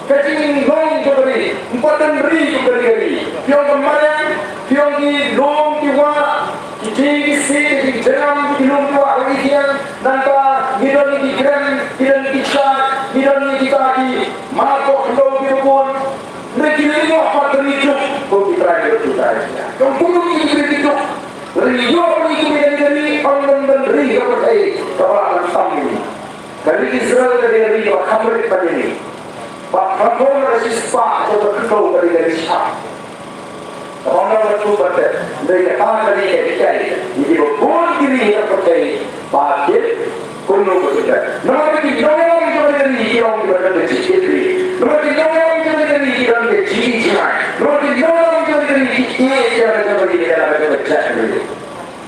Ka jinglong jong ka ri, ym pat don ri jong ka ri. Phi ong ka mariang, phi ong ki lum ki wah, ki jing ki siej, ki jingjam, ki lum ki wah, ki thiang, nangta ngi don ki kren, ngi don ki shai, ngi don kita ki mar ko khyndew ki bun. Ngi ki lyngngoh pat ri juk, ko ki trai ki trai. Jong bun ki ri ki juk. Ri ïoh ri ki ri ki ri, ong don don ri ka pyrthei, ka ba nang tam ni. Ka ri Israel ka dei ka ri kaba kham rit ban ïa ngi. Ba kham bun ka shispah jong ka khyndew ka dei ka ri shap. Kaba nang ka tu ba te, dei ka ta ka ri ka ri ka ri. Ngi ba bun ki ri ka pyrthei ba kit kumno ba kit. Namar ba ki nongïalam jong ka ri ki ong kiba don ka jingkit ri. Namar ba ki nongïalam jong ka ri ki don ka jingïeit jingaiñ. Namar ba ki nongïalam jong ka ri ki ïeit ïa ka jong ka ri ïa ka jong ka jaitbynriew.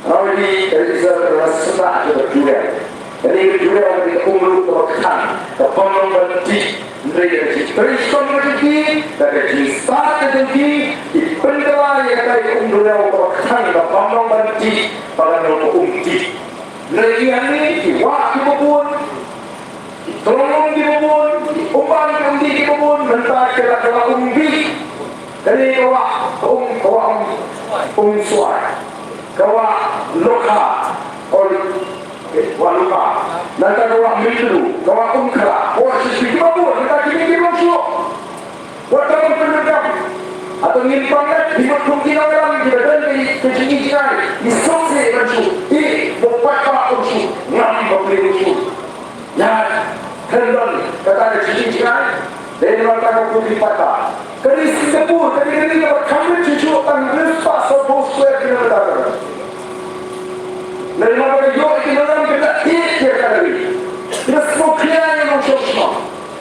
Nga ong ïa phi, ka ri Israel ka la sah jong ka jingïeit. Ka ri ka jingïeit ka dei ka umrup kaba kthang, ka pynlong ban tih, hynrei ka jingtrei shitom ka jong ki, ka jingstad ka jong ki, ki pynkylla ïa ka umrup kaba kthang, ka pynlong ban tih, ba kan long ka umtih. Hynrei ki hangne, ki wah kiba bun, ki tlong lum kiba bun, ki umban ki umdih kiba bun, mynta ki la kylla umdih. Kane ka wah, ka um, ka wah um, um swai. Ka wah lukha, ol, eh, wah lukha. Nangta ka wah myntdu, ka wah umkhra, ka wah shisha kiba bun, nangta kine ki long shuh. Wat ka ban pyndonkam. Hato ngin pang leh, ki mut kum ki nongïalam, kiba don ka, ka jingïeit jingaiñ, ngi sngewsih ban shu, eh, ba paidbah um shu, ngam ba plie um shu. Ïa, khlem don kata ka jingïeit jingaiñ. Dei namar kata ka pud ki paidbah. Ka ri Singapore ka dei ka ri kaba kham rit shuh shuh, tang hynriew spah sawphew square kilometer. Dei namar ka ïoh ïa ki nongïalam kiba ïeit ïa ka ri. Kiba sngewkhia ïa ka nongshong shnong.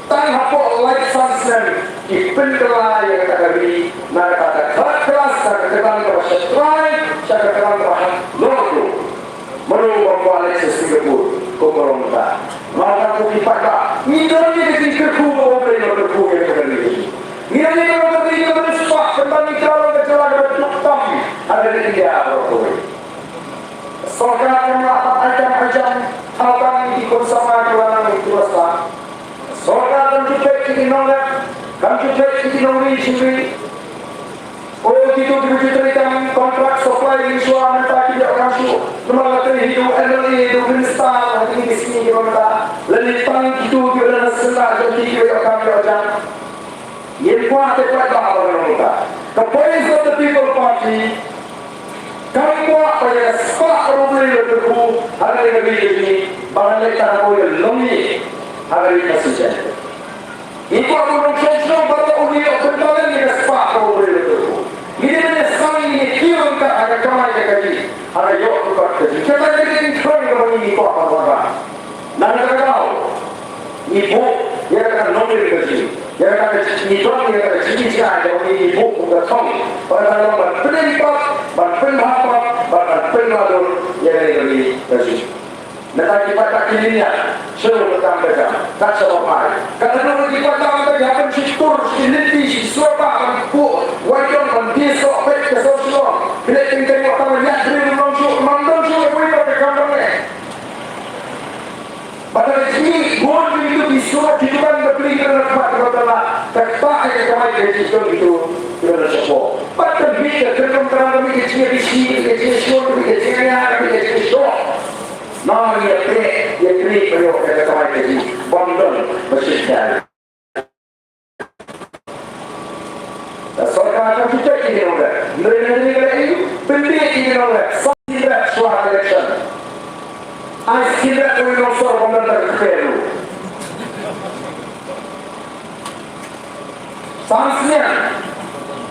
Tang hapoh lai san snem ki pynkylla ïa kata ka ri na kata ka third class, na ka kyrdan kaba sha trai, sha ka kyrdan kaba ha lor. Mano ba kwah leit sha Singapore, ko ka long ta. Nga ong ko ki paidbah, ngi don ïa ka jingkyrkhu ba U Blei u la kyrkhu ïa ka ri. Ngi don ïa ka ri kaba riewspah, kynmaw ngi don ïa ka jylla kaba duk tam ha ri India baroh kawei. Sorkar kam lah ban ai kam ai jam, tang ïa ki khun samla kiba nang kiba sah. Sorkar kam ju peit ïa ki nongleh, kam ju peit ïa ki nongri jingri. O, kitu kiba ju trei kam contract supply mynshuwa mynta ki ïoh kam shuh. Namar la trei hi u M L A, u minister, ha kine ki sngi kiba mynta. Lane tang kitu kiba don ha syndah jong ki kiba ïoh kam ïoh jam. Ngim kwah te paidbah ba ka long mynta. Ka Voice of the People Party kam kwah ba ïa ka spah kaba U Blei u la kyrkhu ha kane ka ri ka jong ngi, ba kan leit tang ha ka long ngi ha ka ri Khasi Jaintia. Ngi kwah ba u nongshong shnong baroh un ïoh pynbalance ïa ka spah kaba U Blei u la kyrkhu. Ngi dei ban ïasam, ngi kiew ryngkat ha ka kamai ka kajih, ha ka ïoh ka kot ka jong ngi. Kata ka dei ka jingkyrmen kaba ngi kwah ban wanrah. Na kata ka daw ngi buh ïa kata ka nongrim ka jong ngi, ïa kata ka jingïeit, ïa kata ka jingïeit jong ngi, ngi buh kum ka thong. Ba kan long ban pynïeng pop, ban pynbha pop, ban pynbha dur ïa kane ka ri ka jong ngi. Nangta ki paidbah ki lyngngoh, shu kam ka jam, kat shaba phai. Ka la dei ki paidbah ki hap ban shu tur, shu lynti, shu sngewbha ban buh wai jong, ban die soh peit ka sor shlong. Ki leit teng teng, wat tang ïa briew, ym long shuh, ym don shuh kawei pat ka kam ban leh. Bad ka jingmih bun ki tu ki surat ki dukan ka pli ka na khmat ka ba la, ka kpa ka kamai ka jingmih ki tu ki na shapoh. Bad ka mih ka kyrkhu ka mih ka jingmih ki shi, ka jingmih shon, ka jingmih ka jingmih shon. Nang ïa peit, ïa peit, ïa ka kamai ka jingmih. Bym don ba shisha. Ka sorkar kam ju peit ïa ki nongleh. Hynrei hynrei ka leh, pynbeit ïa ki nongleh. San sien rep shuwa election. Ai sien rep u nongsor ba mynta ka kper ruh. San sien.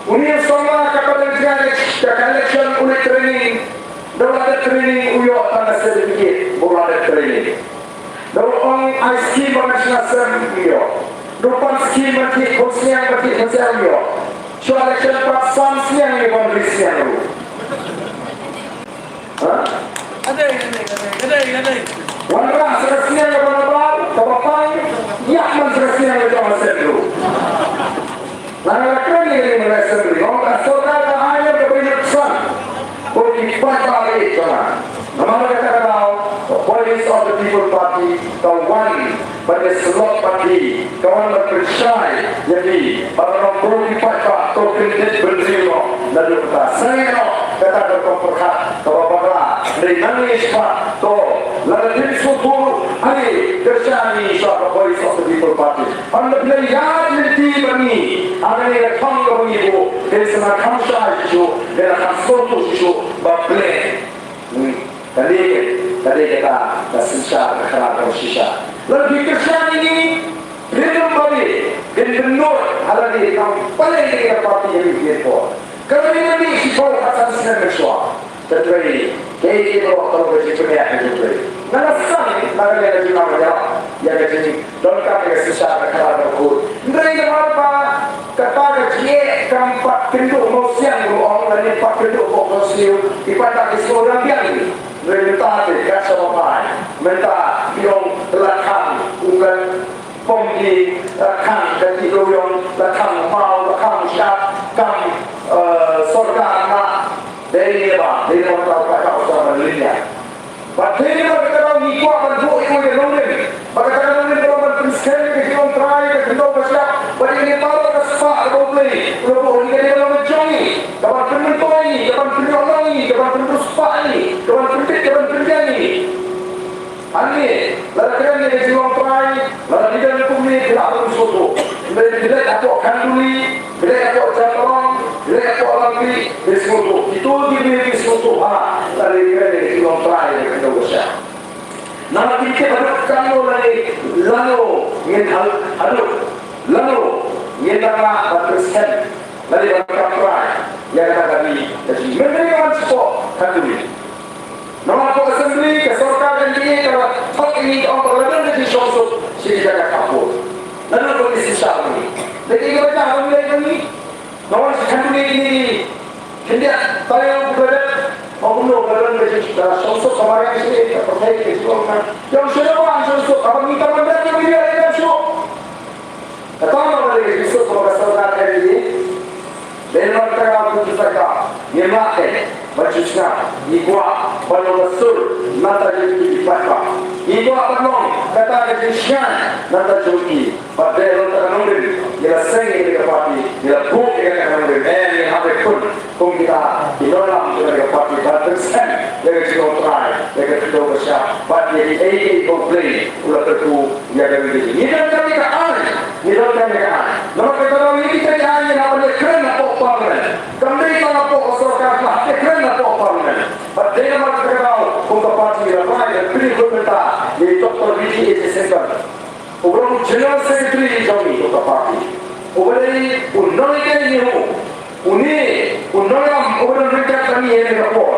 Une u samla kaba dang jngai ka election u leit training. Da u la dep training u ïoh tang ka certificate ba u la dep training. Da u ong ai skim ban shna sem, ym ïoh. Da u pan skim ban thied khun sniang, ban thied khun sniang, ym ïoh. Shuwa election pat san sniang ïa ban ri sniang ruh. Ha? Wanrah sa ka sniang kaba nabar, kaba pang, ïa man sa ka sniang ka jong ka sem ruh. Namar kata ka daw, ka Voice of the People Party ka wan ban ïasyllok bad phi, ka wan ban pynshai ïa phi, ba la ong ko ki paidbah, to kyndit bynriew noh naduh mynta. Sngewbha noh kata ka rukom pyrkhat kaba bakla. Dei nangne shakhmat, to lada phin sngewthuh, ai, kyrshan ïa ngi sha ka Voice of the People Party. Hynda phi la ïaid lynti bad ngi ha kane ka thong kaba ngi buh, phin sa nang kham shai shisha, phin nang kham sngewthuh shisha ba Blei Hmm. Ka dei, ka dei kata ka synshar ka khrat kaba shisha. Lada phi kyrshan ïa ngi, phin ym babe, phin pynnud ha lade, kam palei ka party ka dei phin por. Ka dei ka dei shiphew khatsan snem mynshuwa. Ka trei, kaei kaei baroh ka long ka jingpynïaid ka jingtrei. Nga la sdang na ka liang ka jingïarap ïa ka jing Donkam ïa ka synshar ka khadar ka kut. Hynrei namar ba kata ka jingeh kam pat kynduh mawsiang ruh ong lane pat kynduh pok mawsiang, i pat ka ki sngewdang biang ni. Hynrei mynta te kat sa ba pai. Mynta ki ong la khang u ka pom ki, la khang ka ki ruh ong la khang maw, la khang shap kam, eh, sorkar ma. Dei ne ba, dei ne ba tau ka tau sa ba linya. Ba dei namar kata ka daw ngi kwah ban buh ïa ka nongrim. Ba kata ka nongrim ka long ban pynskhem ïa ka jinglong trai, ka khyndew ka shyiap. Ba dei ngi baroh ka spah kaba U Blei u la buh ïa ngi, ka dei ka long ka jong ngi. Ka ban pynmyntoi ïa ngi, ka ban pynïoh long ïa ngi, ka ban pynriewspah ïa ngi, ka ban pynbit, ka ban pynbiang ïa ngi. Hangne, lada kren ïa ka jinglong trai, lada phi don kumne phi lah ban sngewthuh. Hynrei phi leit hapoh Khanduli, phi leit hapoh Jamrong, phi leit hapoh Langpih, phi sngewthuh. Kito ki briew ki sngewthuh ha, lada kren ïa ka jinglong trai, ïa ka jinglong trai. Namar ki tip haduh katno lane lano ngin hal-, haduh lano ngin dang lah ban pynskhem lane ban kam trai ïa kata ka ri ka jong ngi. Mynta ka ban sngewthuh Khanduli. Namar ka Assembly, ka sorkar N D A ka la thok ïa ngi, ka ong ba la don ka jingshongsuk sha ki jaka ka pud. Naduh ba ngi synshar ngi. Lada ngi ba jam ngi leh ngi. Namar shi Khanduli ngi khyndiat taïew ba la dep. Ba kumno ba la don ka jingshongsuk, ka mariang shi ka pyrthei ka jingong ka. Ïa u sha ba shongsuk, haba ngi ka ban dep ngi ïa ka suk. Kata ka ba dei ka jingsuk kaba ka sorkar ka ïa. Dei namar kata ka ba ki paidbah ngim lah te ban shu sngap, ngi kwah ban long ka sur na ka bynta ki paidbah. Ngi kwah ban long kata ka jingshai na ka bynta ki. Bad dei namar kata ka nongrim ngi la seng ïa ka party, ngi la buh ïa ka nongrim. Eh, ngi hap ban pun kum kita ki nonglam jong ka party ban pynskhem ïa ka jinglong trai, ïa ka khyndew ka shyiap, bad ïa kiei kiei ba U Blei u la kyrkhu ïa ka ri. Ngi donkam ïa ka aiñ, ngi donkam ïa ka aiñ. Namar kata ka daw ïa kita ki aiñ ngi hap ban ïakren hapoh Parliament. Kam dei tang hapoh sorkar, hap ïakren hapoh Parliament. Bad dei namar kata ka daw kum ka party ngi la rai ban pynïakhun mynta ïa i Doctor B T A Jaishankar. Uba long u General Secretary jong ngi jong ka party. Uba dei u nongïathuh, une u nongïalam uba don ryngkat bad ngi ha kane ka por.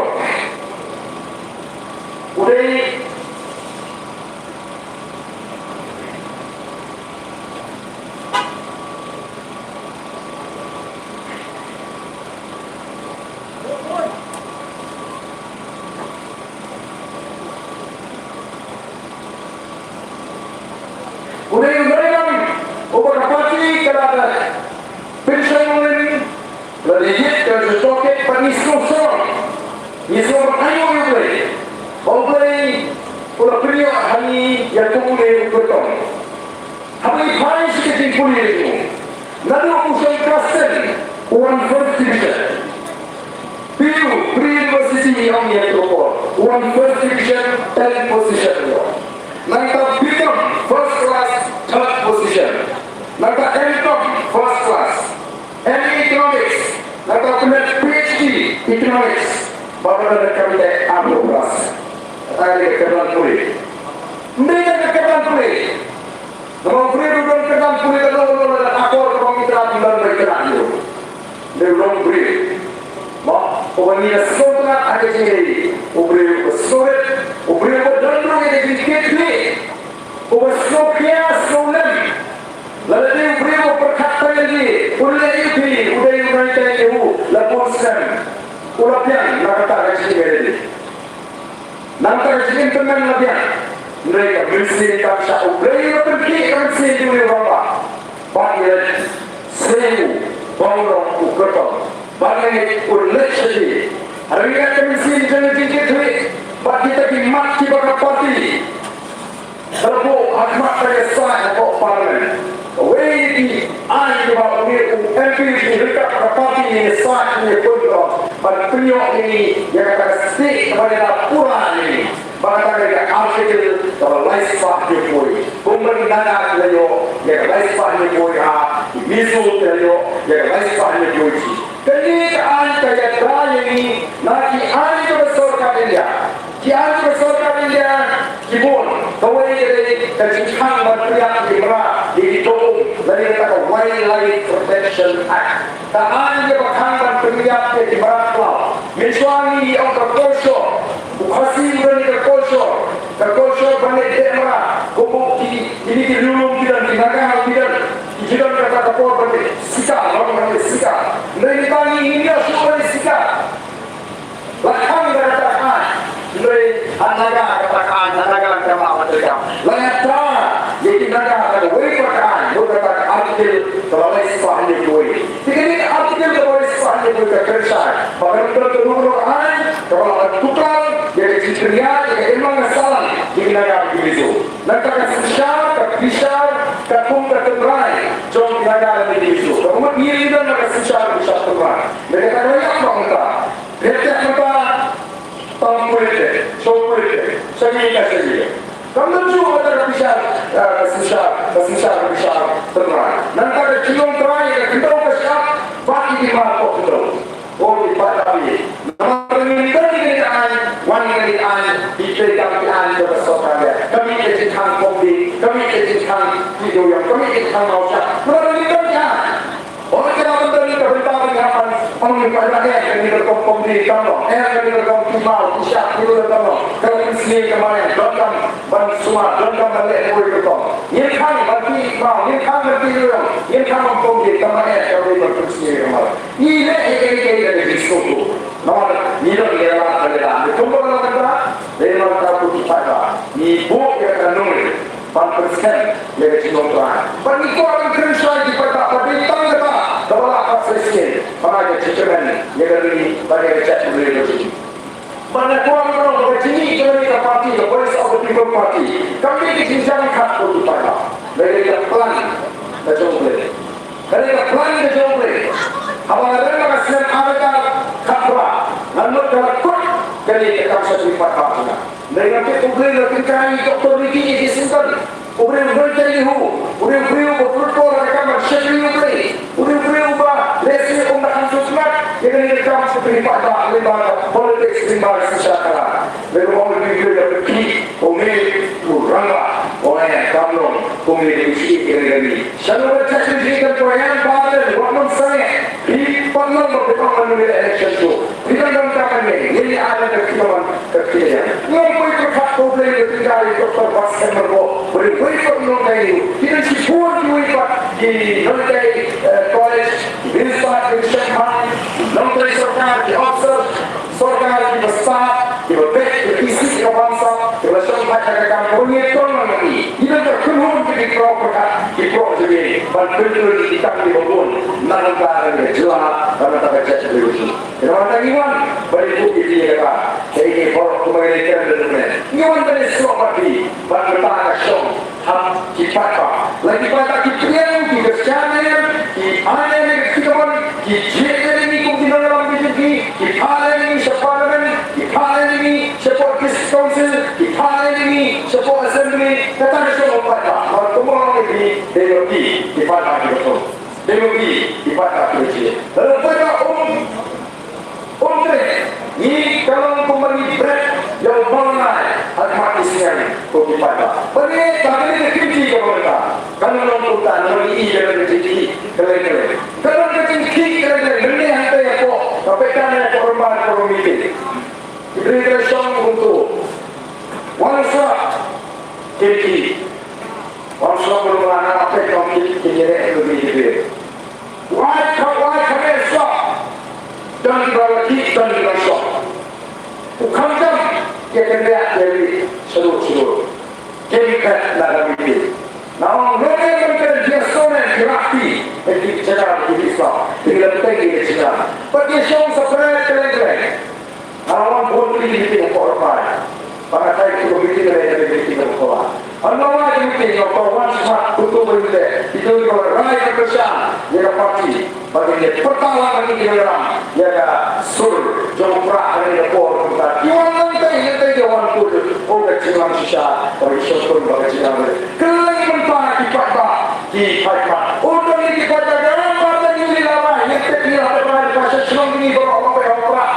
U dei U dei u nongïalam uba ka party ka la pynshai nongrim, la dei ïit ka la tohkit, bad ngi sngewsarong, ngi sngewsarong ïa U Blei. Ba U Blei u la pynïoh ha ngi ïa ka une u kyrtong. Haba ngi phai sha ka jingpule jong u, naduh u shong klas ten u wan first division. P U, Pre University, ngi ong ïa ka por, u wan first division, tenth position u wan. Nangta B Com, first class, third position. Nangta M Com, first class. M A Economics, nangta pynlong P H D Economics. Ba ka dei ka kyrdan pule. Kata ka dei ka kyrdan pule. Ym dei ka kyrdan pule. Namar u briew u don kyrdan pule ka long, long, long, akor ka bang itra, u don ba itra, u don. Dei u long u briew. Mo, uba ngi la sngewtynnat ha ka jingïaleh. U briew uba sngewrit, u briew uba don ruh ïa ka jingkit khlieh. Uba sngewkhia sngewlem. Lada dei u briew uba pyrkhat tang ïa lade, u leh ïa phi, u dei u nongtei ïa u, la bun snem. U la biang na kata ka jingïaleh. Nangta ka jingim tymmen la biang. Hynrei ka mynsiem kam shah, U Blei u la pynkhih ka mynsiem jong u rangbah. Bad u la seng u ba u long u kyrtong. Bad lane u leit sha ki. Hynrei ka mynsiem jong ka jingkit khlieh. Bad kita ki mat kiba ka party ka la buh ha khmat ka ïasaid hapoh Parliament. Kawei na ki aiñ kiba une u M P uba ryngkat ka party ne ïasaid ne ïakhun, ban pynïoh ïa ngi ïa kata ka stieh kaba dei na pura ïa ngi. Ba kata ka dei ka Article kaba laispah hynñiewphew. Kumba ngi Naga ki la ïoh ïa ka laispah hynñiewphew, ha ki Mizo ki la ïoh ïa ka laispah hynñiewphew. Kane ka aiñ ka ïada ïa ngi na ki aiñ jong ka sorkar India. Ki aiñ jong ka sorkar India ki bun. Kawei ka dei ka jingkhang ban pynïap ïa ki mrad, ïa ki dohum, lane kata ka Wildlife Protection Act. Ka aiñ kaba khang ban pynïap ïa ki mrad khlaw. Mynshuwa ngi ong ka culture. U Khasi u don ïa ka culture. Ka culture ban leh deh mrad. Kumba ki, kine ki riewlum ki don, ki Naga ki don. Ki don kata ka por ban leh sikar, ban leh sikar. Hynrei mynta ngi ngim ïoh shuh ban leh sikar. La khang da kata ka aiñ. Hynrei ha Naga kata ka aiñ, ha Naga ka mah ban treikam. La ïada ïa ki Naga da kawei pat ka aiñ, bad kata ka Article kaba laispah hynñiewphew. Te kane ka Article kaba laispah hynñiewphew ka kren shai ba kan don ka rukom aiñ kaba la tuklar ïa ka jingpynïaid, ïa ka imlang ka sahlang ïa ki Naga bad ki Mizo. Nangta ka synshar, ka bishar, ka kum ka tynrai jong ki Naga bad ki Mizo. Ka mut ngi ngi don ka synshar, bishar, tynrai. Nangta ka la ïap noh mynta. Phet ïap mynta. Tam politik, shu politik, sha ngi ka sha ngi. Kam don shuh kata ka bishar, eh, ka synshar, ka synshar, ka bishar tynrai. Nangta ka jinglong tynrai, ka khyndew ka shyiap, bad ki dei mar ko khyndew. O ki paidbah. Namar ngi don kane ka aiñ, wan kane ka aiñ, ki trei kam ki aiñ jong ka sorkar. Ka mih ka jingkhang pom dei, ka mih ka jingkhang ki dewïong, ka mih ka jingkhang mawshad. Namar ngi don ka aiñ. Ong ka la ban don ka bynta ban hap ban ong ïa ki paidbah, eh, kane ka rukom pom dei kam long, eh, kane ka rukom ki maw, ki shyiap, ki dewïong kam long. Ka la pynsngew ka mar, donkam ban sumar, donkam ban leh kawei ka rukom. Ngin khang ban tih maw, ngin khang ban tih dewïong, ngin khang ban pom dei kam long, eh, kawei ban pynsngew ka mar. Ngi leh ïa kaei kaei da ka jingsngewthuh. Namar ngi don ïa la ka leh la. Ngi kumba la ka da, leh la ka, ko ki paidbah. Ngi buh ïa ka nongrim ban pynskhem ïa ka jinglong tynrai. Bad ngi kwah ban kren shai ki paidbah ba dei tang kata kaba lah ban sa shisien ban ai ka judgment ïa ka ri bad ïa ka jaitbynriew ka jong ngi. Bad nga kwah ban ong ba ka jingmih jong kane ka party, ka Voice of the People Party, kam dei ka jingjia khat, ko ki paidbah. Ka dei ka plan ka jong U Blei. Ka dei ka plan ka jong U Blei. Haba nga don ha ka snem ar hajar khatphra, nga nud ka la kut kane ka kam sha ki paidbah jong nga. Hynrei nga tip U Blei u la tyngkai ïa i Doktor Ricky A J Syngkon. U briew u nongtei Jisu, u briew, u briew uba pynlong ïa ka kam ban shakri U Blei, u briew, u briew uba lehse um da kyntu sngap ïa kane ka kam sha ki paidbah lyngba ka politics, lyngba ka synshar khadar. Lada u ong u briew u briew da pynkhih, u mih u rangbah, u ong ïa kam long kumne, u shim ïa kane ka ri. Shano ba ka jingkren ko ïa ba dei wat nang sangeh. Phi pat long ba phi ong ban ïa election shuh. Phi dang dang ka kane, ïa ïa ada ka phi ong ka phi ïa. Long poi pyrkhat ko Blei ka phi dei Doktor Basketball ko. Poi poi pat long ka ïa. Phi dang shibun kiwei pat ki nongtei, eh, college, minister, ki shemphang, nongtei sorkar, ki officer sorkar, kiba stad, kiba beh, kiba isih ïa ka bamsap, kiba la shong bha ïa ka kam, kiba ngi tong lang ngi. Ngi dang ka khunhun ki, ki prof pyrkhat, ki prof jong ngi, ban pyntrei ïa ki kam kiba bun na ka bynta ka jylla, na ka bynta ka jaitbynriew. Namar kata ngi wan ban ïathuh ïa phi ïa kata. Kaei kaei baroh kumba ngi kren mynta, ngi wan ban ïasoh bad phi ban mynta ka shong ha ki paidbah. La ki paidbah ki pdiang, ki kyrshan ïa ngi, ki ai ïa ngi ka jingkyrmen, ki jied ïa ngi kum ki nongïalam BJP, ki phah ïa ngi sha Parliament, ki phah ïa ngi shapoh District Council, ki phah ïa ngi shapoh Assembly. Kata ka shong ha u paidbah. Namar kumba nga ong ïa phi, dei ma phi ki paidbah kiba shong. Dei ma phi ki paidbah kiba jied. Lada u paidbah um Ong te, ngi ka long kumba ngi bret ïa u Mawlana ha khmat ki sniang, ko ki paidbah. Bad ngi, ta kane ka kynti kaba mynta, ka long kumta, namar ngi ïa ka jingkhih kylleng kylleng. Ka long ka jingkhih kylleng kylleng, mynne hangta ïa ko, ka pyrkhat ïa ko, Rymbai Forum Meeting. Ki briew ki la shong kumto. Wan sha kynti. Wan sha kumba nga peit ong ki, ki ïaleh ki briew. Wai ka, wai ka, me sha. Don kiba la ki, don kiba la shong. U khamtam, ki kynriah, ki ri, shlur, shlur. Kim kat na ka miti. Na ong, nome ban kren, ki sone, ki rakti, ki jaka, ki song. Ki la bteng, ki jaka. Pat ki shong separate, kylleng kylleng. Nga la wan bun tylli ki meeting hapoh Ri Bhoi. Ba nga dei u committee, nga dei u committee hapoh Ri Bhoi. Haba nga wan ha ki meeting, nga wan smat kumto ba ïoh te. Ki don ki ba rai ka kyrshan ïa ka party. Ba ngin ïa pyrta lang, ba ngin ïa ram ïa ka sur jong u Prah ha kane ka por. Kumta ki wan nangtei nangtei, ki wan kut, oh, ka jinglam shisha, ka ïashong tun, ba ka jinglam. Kylleng mynta ki paidbah, ki paidbah. Oh, don ki paidbah, ka ram ba ngi la rai, ngi tip, ngi la rai, ba sha shnong ngi baroh ba ïa u Prah.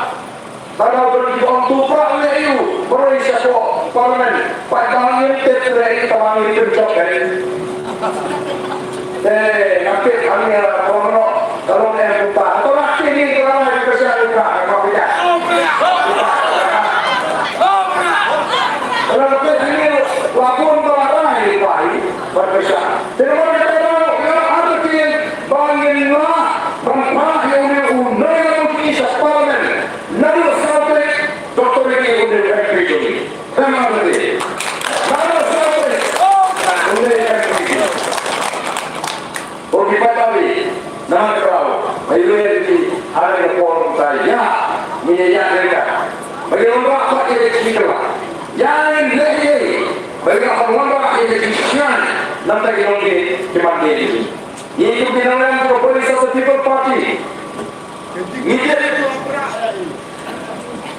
Lada u don ki ong, to u Prah u leh aïu, marwei sha ka Parliament. Pat ba ngin tip re, tang ba ngin pynjop re. Te nga tip hangne ha Mawlai ka long em kumta. Hato la tip ngi ka la rai ka sha u Prah, ka phi ïa. Ka la tip hangne la bun ba la rai ba hi, ba ka sha. Te namar kata ka daw, nga artatien ba ngin lah ban phah ïa une u nongïalam jong ngi sha Parliament. Naduh saw tarik, Doctor Ricky un dei u M P jong ngi. Em, ma te. Naduh saw tarik, un dei u M P jong ngi. Bad ki paidbah, namar kata, ba ïa lei ki, ha kane ka por mynta ïa, ngin ïa ïaid ryngkat. Ba ngin wanrah pat ïa ka jingkylla. Ïa ngin leh ïa, ba ngin wanrah ïa ka jingshngaiñ. Namar ki longkmie ki man ïa ki. Ngi kum ki nongïalam ka Voice of the People Party. Ngi tip,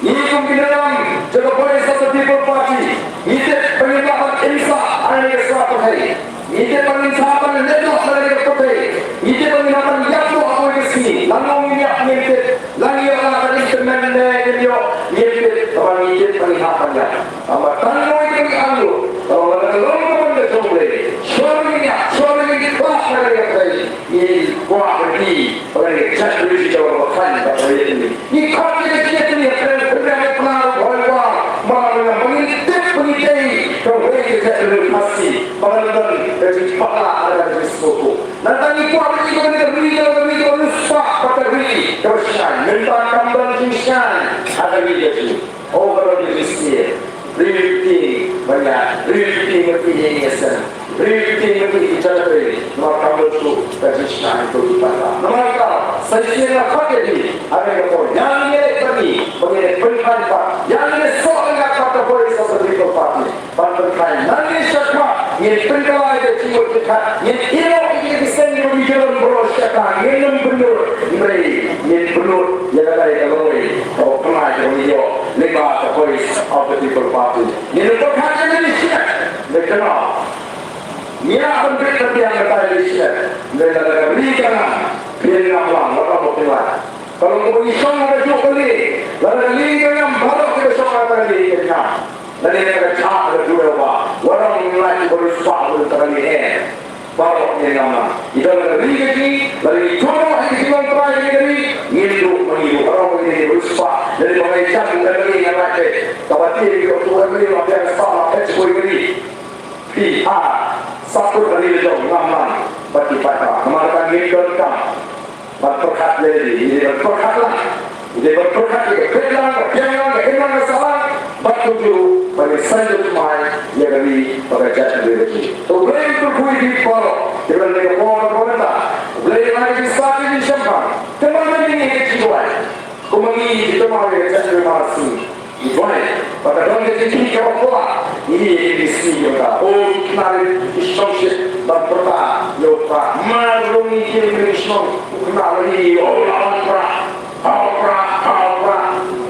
ngi kum ki nongïalam jong ka Voice of the People Party, ngi tip ba ngin lah ban imsah ha kane ka sla pyrthei. Ngi tip ba ngin sa ban leh noh ha kane ka pyrthei. Ngi tip ba ngin hap ban ïap noh ha kawei ka sngi. Lano ngin ïap ngim tip, lano ïoh lano ngin tymmen ne ngim ïoh ngim tip, tangba ngi tip ba ngin hap ban ïap. Tangba tang kawei ka ngi angnud, tang ba la ka long ka ban ka jong U Blei. Shuwa ba ngin ïap, shuwa ba ngin khlad na kane ka pyrthei, ngi kwah ban ïohi ba kane ka jaitbynriew jong ngi ka ban khlaiñ bad ka ïeit. Ngi khot ïa ka jaitbynriew khlem khlem ïa ka pynlong hoi wa, ba ngin tip ba ngi dei kawei ka jaitbynriew Khasi, ba ngi don ka jingpakla, ka jingsngewthuh. Nangta ngi kwah ban ïohi ba kane ka ri ka long ka ri kaba riewspah bad ka ri kaba shngaiñ. Mynta kam don jingshngaiñ ha ka ri ka jong ngi. Oh, ka long ka jingshngaiñ. Ri ri ti ban ïa, ri ri ti ban ïa ïa seng. Ri ri ti ban ïa ïa seng. Namar kam don shuh ka jingshngaiñ to ki paidbah. Namar kata, sa shisien nga khot ïa phi, ha kane ka por, ïa ngi leh bad ngi, ba ngin pynkhlaiñ pat, ïa ngi soh ryngkat bad ka Voice of the People Party. Ban pynkhlaiñ. Nangne shakhmat ngin pynkylla ïa ka jingmut jingpyrkhat, ngin ïehnoh ïa ki seng kiba ngi jurip baroh shi katta, ngin ym pynlut, hynrei ngin pynlut ïa ka dei ka lawei kaba pynlait kaba ngi ïoh lyngba ka Voice of the People Party. Ngin ym pyrkhat ïa lade shisha, leit kynmaw. Ngi lah ban bit ban biang ïa ka dei shisha, hynrei lada ka ri ka ngam, phin ngam lang, wat la ba phin lait. Ka long kaba ngi shong ha kajuh ka lieng, lada ka lieng ka ngam, baroh kiba shong ha ka lieng ka ngam. Lane ka jaka ka duna ba, wat la ngin lait kiba riewspah ha ka lieng, eh. Baroh ngin ngam lang. Ïa ka ri ka jong ngi, lada ngi tip noh ïa ka jinglong trai ka ri, ngin duh ma ngi duh, baroh ngin riewspah. Lane ba ngi jam ka ri ngi lait te, kaba tieng ki doktor ka ri, la biang spah, la phet shibun ka ri. Phi, ha, sa kut ka ri la jong, ngam lang, bad ki paidbah. Namar kata ngin donkam ban pyrkhat ïa lade, ïa lade ban pyrkhat lang. Ïa lade ban pyrkhat ïa ka phet lang, ka biang lang, ka im lang, ka sah lang. Bad kumjuh ruh ban ïa saiñdur thymmai ïa ka ri bad ka jaitbynriew ka jong ngi. To U Blei un kyrkhu ïa phi baroh. Ïa kane ka por kaba mynta, U Blei un ai ka jingstad ka jingshemphang. Tymmen ïa ngi ha ka jingduwai. Kumba ngi ïa kynmaw ïa ka jaitbynriew Mawsynram. Ngi duwai ba ka don ka jingkit kaba kwah. Ngi ïa ki sngi ki bynta. O, ki khynnah ki shongshit ban pyrta ïa u Prah. Mar ruh ngi kiew ngi shong, u khynnah ruh ngi, o, la wan Prah. O Prah, o Prah.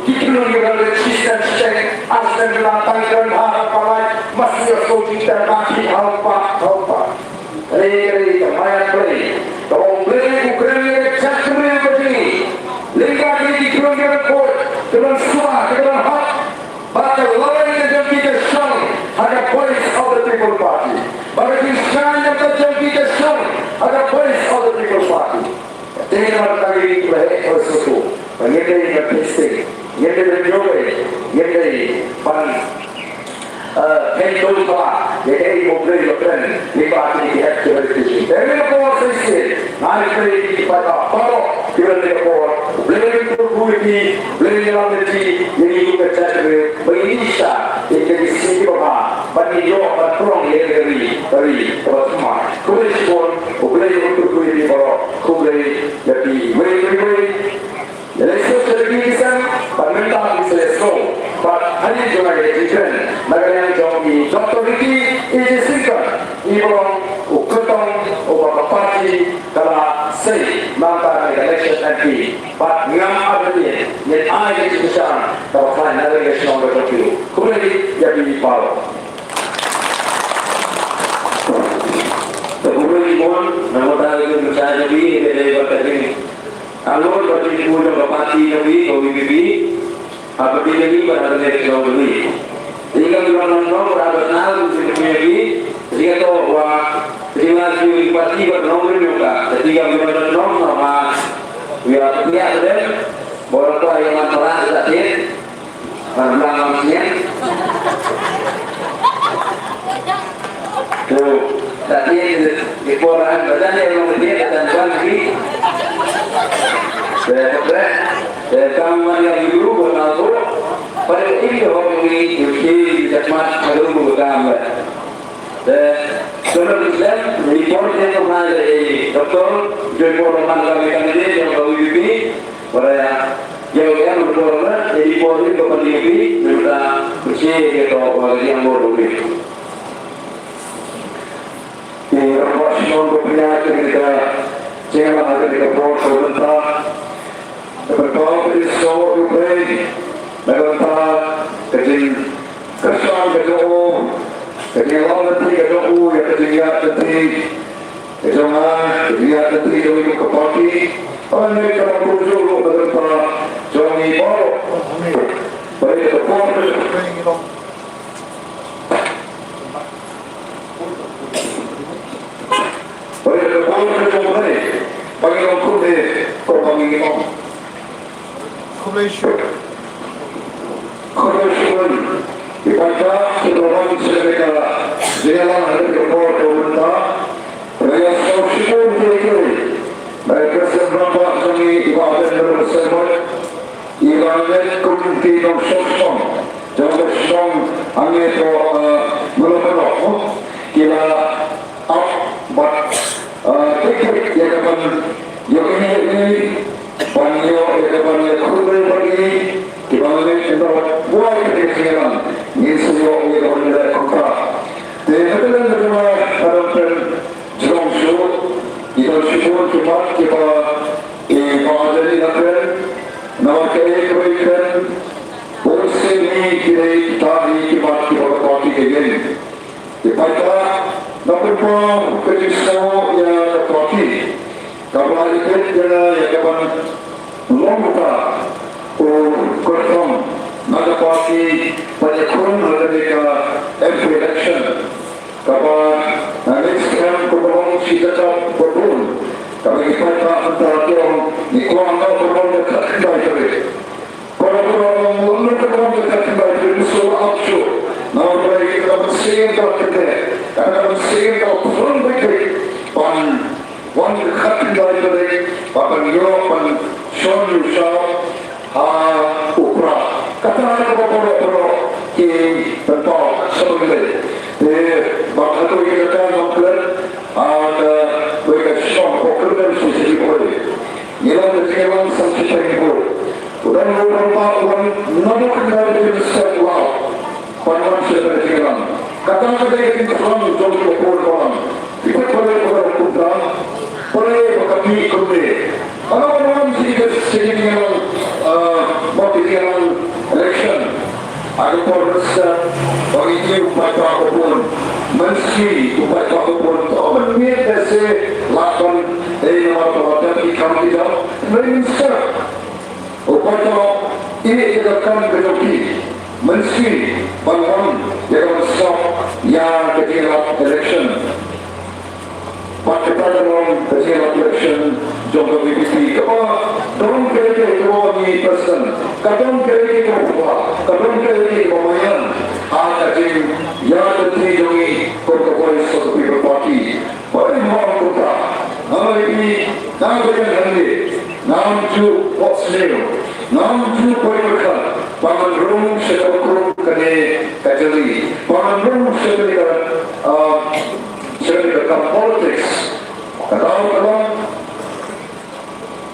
Ki khynnah ki ban rit shisnem shisneng, ar snem ki la tang kren bha ban palai. Mas ïa ko jingkren ba ki, o Prah, o Prah. Re, re, ka maya Blei. Kaba U Blei u kren ïa ka jaitbynriew ka jong ngi. Lyngba kine ki khun ki ban khuid, ki ban sumar, ki ban hap. Bad ka lawei ka jong ki ka shong ha ka Voice of the People Party. Bad ka jingshngaiñ ka jong ki ka shong ha ka Voice of the People Party. Te namar kata ngi ïa ki ba heh Voice of the People. Ba ngin dei ban testing. Ngim dei ban ïoh, ngim dei ban, eh, kheiñ dul ba ïa kaei ba U Blei u la kren lyngba kine ki hep kiba rit ki jong ngi. Te mynta ka por sa shisien nga ai khublei ïa ki paidbah baroh kiba rit ka por. U Blei un kyrkhu ïa phi, U Blei un ïalam ïa phi, ïa ngi kum ka jaitbynriew ba ngin ïa sah ïa ki sngi kiba bha ban ïoh ban pynlong ïa ka ri, ka ri kaba thymmai. Khublei shibun, U Blei un kyrkhu ïa phi baroh. Khublei ïa phi. Wei, wei, wei. Ïa lei suk sha ki khynnah, ban mynta ki suk. Ngi ïa ki kren na ka liang jong i Doctor Ricky A J Syngkon, i ba long u kyrtong uba ka party ka la sei mynta ha ka election M P. Bad ngam artatien ngin ai ka jingkyrshan kaba khlaiñ na ka liang ka shnong ka jong phi. Khublei ïa phi baroh. Te khublei mon na ka bynta ka jingkyrshan jong phi, ka dei bad ka jing Angnud bad jingthmu jong ka party jong ngi ka V P P. Ha ka pyrthei jong ngi bad ha ka shnong jong ngi. Te ïa ka nongrim nongrim bad ha ka shnong jong ngi. Te ïa ka to wa ka jingla jong ngi party bad nongrim jong ka. Te ïa ka nongrim nongrim ma ïa ka pyrthei jong ngi. Bor ka ïa man para da te. Ngan ulang ngan sien. Tu, da sien di por an badan dia orang dia kata tuan di. Saya kata, saya kamu yang dulu berlalu pada ini orang ini cuci di Jakmat kalau bukan. Te, sura Islam, report dia tu mana dari Doktor Joy Paul Rahman kami kami dia yang kami bibi, para yang yang report na, jadi report ni kami bibi, minta bersih dia tu orang yang mau lebih. Di report semua berpihak kita, jangan ada di report sebentar. Te pynpaw ka jingsngewnguh ïa U Blei na ka bynta ka jingkyrshan ka jong u, ka jinglong lynti ka jong u ïa ka jingïaid lynti ka jong nga, ka jingïaid lynti jong ngi kum ka party. Haba ngi ka long kumjuh ruh na ka bynta jong ngi baroh. Bad ïa ka por ka jong Oi, ka bor ka jong ka, ba ngi long kumne, ko ba ngi long. Khublei shibun. Khublei shibun. I Paita, ki ba wan sha ka jingïalang ha ka por ka mynta. Ïa sngewbha shibun ki ki. Ba ka sem ba ba jong ngi i ba ben ba sem ba. I ba ngi kum ki nongshong shong. Jong ka shnong hangne to, eh, Mawlai Mawlai. Ki la ap bad, eh, tik tik ïa ka ban ïoh ïa ïa ban ïoh ïa ka ban ïa khun ïa ban ïa ki ban ïa ki ban buai ka dei sngewbha ngin sa ïoh ïa ka ban ïa kumta. Te na ka liang ka jong nga ka dang pen jrong shuh, ki dang shibun ki mat ki ba, ki ba jadi na pen, namar ka ei ka ei pen, bun sien hi ki dei ki ta hi ki mat ki ba ka party ka ïeng. Te paidbah, nga pynpaw ka jingsngewnguh ïa ka party. Kaba la ïa peit ïa nga ïa ka ban long uta u kyrtong na ka party ban ïakhun ha kane ka M P election. Kaba nga ngeit skhem kumba long shi jaka ba bun. Kaba ngi paidbah mynta ki ong ngi kwah noh ban long ka khyndai tarik. Para para long long ka long ka khyndai tarik, so ap shuh. Namar ba ïa ka mynsiem ka khyndai, ka mynsiem ka phrang beit beit ban wan ka khyndai tarik, ba ban ïoh ban shon ïa u shap ha u Prah. Kata kaba para para ki pynpaw sha ba ngi leit. Te ba ka to ïa ka ngam klet ha ka wei ka shong ko klet sha sha ki poi. Ngi long ka jingïalang sam shi phew hynriew. U don u rangbah u wan naduh khyndai bnai sep law. Ban wan sha ka jingïalang. Kata ka dei ka jingthrang jong ka por ka wan. Ki kut pale ka wan kumta. Pale ba ka pi kumne. Ano ban wan shi ka jingïalang, ah, ba ka jingïalang election. Ha ka por ba sep ba ngi ïohi u paidbah ba bun. Mynsngi u paidbah ba bun. To mynmiet da se lah ban dei namar ba la dep ki kam ki jam. Prime Minister, u paidbah ïeh ïa ka kam ka jong ki. Mynsngi ban wan ïa ka ban snoh ïa ka jingïalap election. Bad kata ka long ka jingïalap election jong ka V P P. Kaba don kaei kaei kaba wan ïa i president. Ka don kaei kaei kaba pura. Ka don kaei kaei kaba maïan. Ha ka jingïaid lynti jong ngi kum ka Voice of the People Party. Ba dei mo kumta. Nga la ïohi na ka liang hangne. Ngam ju phohsniew. Ngam ju poi pyrkhat. Ba ngan rung sha kaba krum kane ka jali. Ba ngan rung sha kane ka, ah, sha kane ka kam politics. Ka daw ka long.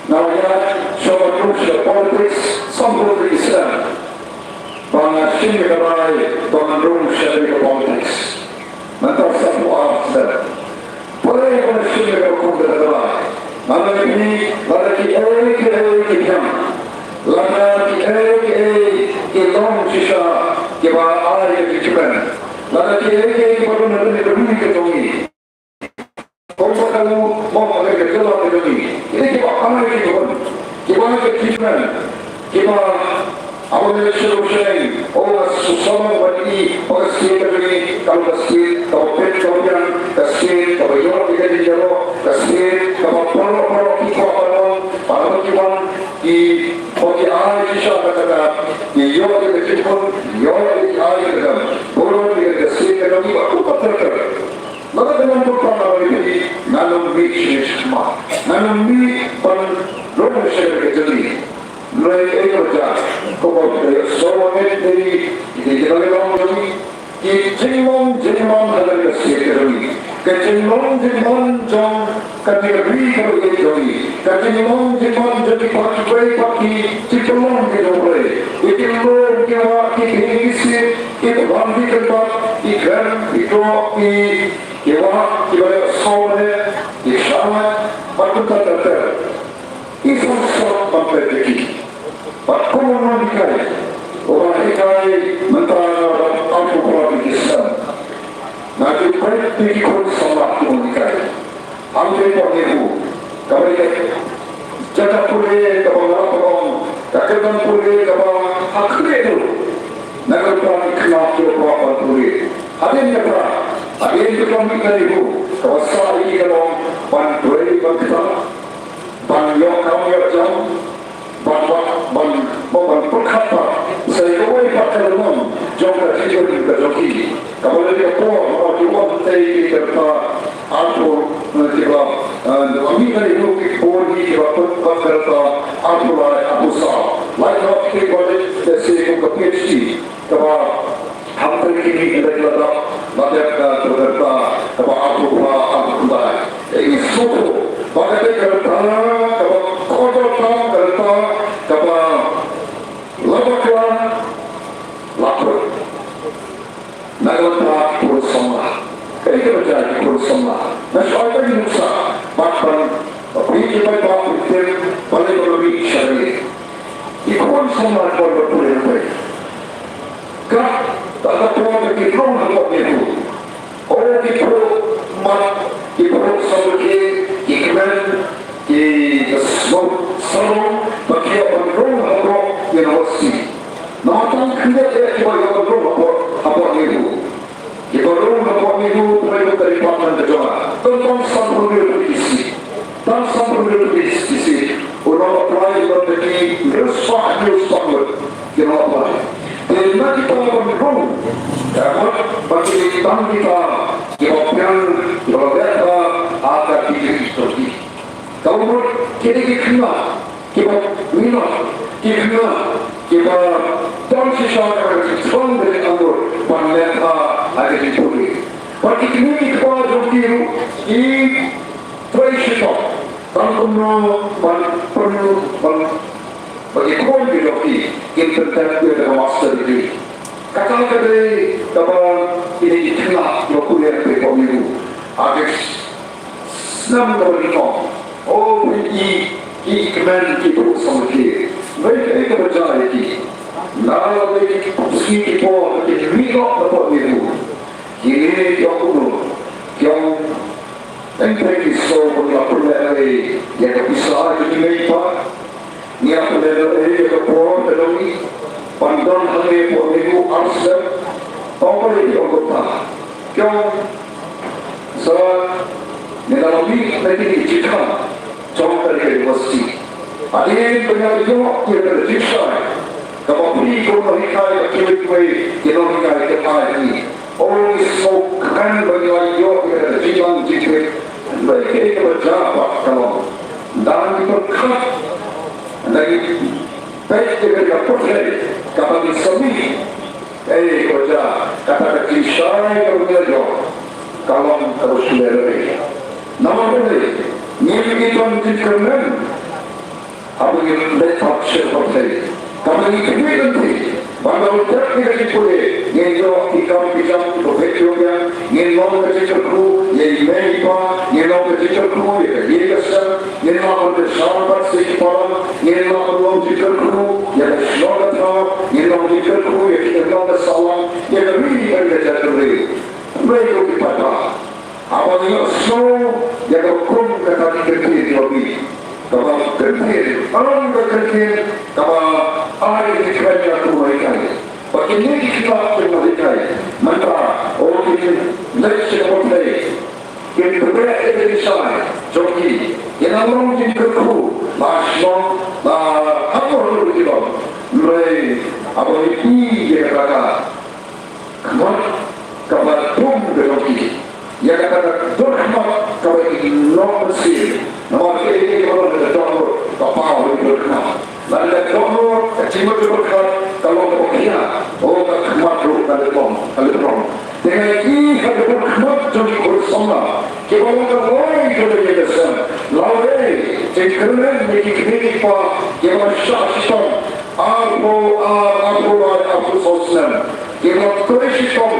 Nga la ïaid sha kaba krum sha politics. Sam politics Islam. Ba nga shim ïa kaba Lada ki, lada ki ei ki ei ki biang, lada ki ei ki ei ki long shisha kiba ai ka jingkmen, lada ki ei ki ei kiba don ha ka jingkmen ka jong ngi. Kumba ka long mo ka jingkmen ka jong ngi. Ki dei kiba ai ki jingkmen, kiba ai ka jingkmen, kiba Aba leh shuh shuh, oh, nga sngewsarong ban ïohi ba ka state ka jong ngi ka long ka state kaba peit kaba biang, ka state kaba ïoh ïa ka jingïaroh, ka state kaba baroh baroh ki kwah ban wan, baroh ki wan, ki, ba ki ai shisha ka kata, ki ïoh ïa ka jingpun, ïoh ïa ka ai ka dam, burom ïa ka state ka jong ngi ba kumba ter ter. Lada ka long kumta, nga ong ïa phi, ngan ym mih sha ngi sha khmat, ngan ym mih ban rung sha ka jong ngi. Hynrei ei kaba jia, kumba phi la ïohsngew hangne, ki dei ki nongïalam jong ngi, ki jinglong jingman ha ka state ka jong ngi, ka jinglong jingman jong kane ka ri kaba ïeit jong ngi, ka jinglong jingman jong ki para kiwei pat ki jingpynlong ki jong U Blei, ki lum ki wah ki dieng ki siej, ki pran ki kynbat, ki kren ki doh, ki, ki wah kiba la ïohsngew hangne, ki shah lait bad kumta ter ter. I sngewsarong ban peit ïa ki. Bad kum u nonghikai uba hikai mynta, nga dap arphew phra tylli ki snem. Nga ju peit ïa ki khun samla kiba hikai. Hangtei pdeng u, kaba ïa ka jaka pule kaba nga la pynlong, ka kyrdan pule kaba ha khlieh ruh. Na ka bynta ki khynnah kiba kwah ban pule. Hadien kata, hadien ka jong ka ïa u, kaba sah ïa ki ka long ban trei ban ktah, ban ïoh kam ïoh jam, ban, ban, ban, ban, ban pyrkhat pat sa ïa kawei pat ka lynnong jong ka jingim ka jong ki. Kaba la dei ka por ba ki wan tei ki ka rta arphew, eh, kiba, eh, mih na ïa ki bun hi kiba put pat ka rta arphew lai arphew saw. Lait noh ki ba leit lehse kum ka PhD. Kaba hangtei kine ki dei la dep, la dep ka rta kaba arphew phra arphew khyndai. Ngi sngewthuh ba ka dei ka rta kaba kordor tam, ka rta kaba la bakla la kut. Na ka bynta ki khun samla, kaei kaba jia ïa ki khun samla? Nga shu ai tang ki nuksa bad ban, ba phi ki paidbah phin tip balei ba nga mih sha kane. Ki khun samla ki wan ban pule hangtei. Kat, kat ka por ba ki rung hapoh NEHU. Oh, ki phuh mat, ki phuh samrkhie, ki kmen, ki sngewsarong ba ki ïoh ban rung hapoh university. Namar tang khyndiat eh kiba ïoh ban rung hapoh, hapoh NEHU. Kiba rung hapoh NEHU, pynlong ka department ka jong nga. Tang tang sanphew hynriew tylli ki seat. Tang sanphew hynriew tylli ki seat. U nong apply u don da ki hynriew spah, hynriew spah ngut ki nong apply. Te na kita ban rung, eh, ban, ban ki tang kita kiba biang, kiba la leh bha ha ka degree jong ki. Kaba mut ki dei ki khynnah kiba minot, ki khynnah kiba don shisha ka jingthung ka jingangnud ban leh bha ha ka jingpule. Bad ki kmie ki kpa jong ki ruh ki trei shitom tang kumno ban pyn, ban, ba ki khun ki jong ki kin pyndep ïa ka master degree. Kata ka dei kaba kine ki khynnah kiba pule hangtei hapoh NEHU. Ha ka snem kaba nyngkong, oh, phin i, i kmen ki phuh samrkhie. Hynrei kaei kaba jia ïa ki? Nalor ki sngi ki por ba ki mih noh na pdeng NEHU, kine ki ong kumno? Ki ong, teng teng ki sngewbha ban pynlehnohei ïa ka pisa jong i mei i pa. Ngi ïa pynlehnohei ïa ka por ka jong ngi ban don hangne hapoh NEHU ar snem. Ong balei ki ong kumta? Ki ong, sa, ngi la mih na kine ki jingkhang jong kane ka university. Hadien ba ngi la ïoh ïa ka jingshai kaba phi kum u nonghikai bad kiwei kiwei ki nonghikai ki ai ha ngi. Oh, ngi sngewkmen ba ngi la ïoh ïa ka jinglang jingpeit. Hynrei kaei kaba jia pat ka long, ynda ngi pyrkhat, ynda ngi peit ïa ka pyrthei kaba ngi sa mih, kaei kaba jia? Kata ka jingshai kaba ngi la ïoh ka long kaba shu lehnohei. Namar balei? Ngim don jingkyrmen haba ngi leit pat sha ka pyrthei. Kaba ngi khmih lynti, Ban da u dep ïa ka jingpule, ngin ïoh ki kam ki jam kiba phet kiba biang, ngin long ka jingkyrkhu ïa i mei i pa, ngin long ka jingkyrkhu ïa ka ïing ka sem, ngin lah ban pynshai bad sa ïa ki para, ngin lah ban long jingkyrkhu ïa ka shnong ka thaw, ngin long jingkyrkhu ïa ki kyndong ka sahlang, ïa ka ri bad ka jaitbynriew. Hynrei ko ki paidbah, haba ngi ïohsngew ïa ka kum kata ki kyntien kiba mih, kaba kyntien, ym ka kyntien kaba ai ka jingkren ïa ka mawlai kai. Ba kine ki khynnah ki mawlai kai mynta, o, kin leit sha ka pyrthei, kin pynbeit ïa ka jingshai jong ki, kin ym long jingkyrkhu la shnong la ha kawei ka ri ki long. Hynrei haba ngi ïohi ïa kata ka khmat kaba dum ka jong ki, ïa kata ka dur khmat kaba ki nang mynsiem. Namar kaei kaei kaba long ha ka dohnud ka paw ha ka dur khmat. Lada ka dohnud ka jingmut ka pyrkhat ka long kaba khia, o, ka khmat ruh ka leit long, ka leit long. Te ngi ïohi ha ka dur khmat jong ki khun samla kiba long ka lawei jong ka ïing ka sem, lawei jingkyrmen ïa ki kmie ki kpa kiba shah shitom arphew ar, arphew lai, arphew saw snem. Ki la trei shitom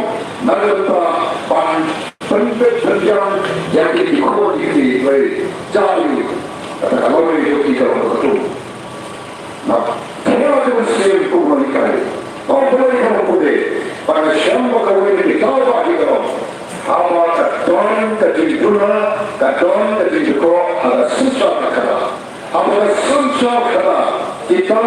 na ka bynta ban pynbeit pynbiang ïa ki, ki khun ki kti. Hynrei jia ïa u, kata ka lawei jong ki ka long kaba dum. Na, te ka mynsiem kum u nonghikai, ong Blei ka long kumne, ba nga shem ba kawei na ki daw ba ki ka long, haba ka don ka jingduna, ka don ka jingkyrkhu ha ka synshar ka khadar. Haba ka synshar khadar, kita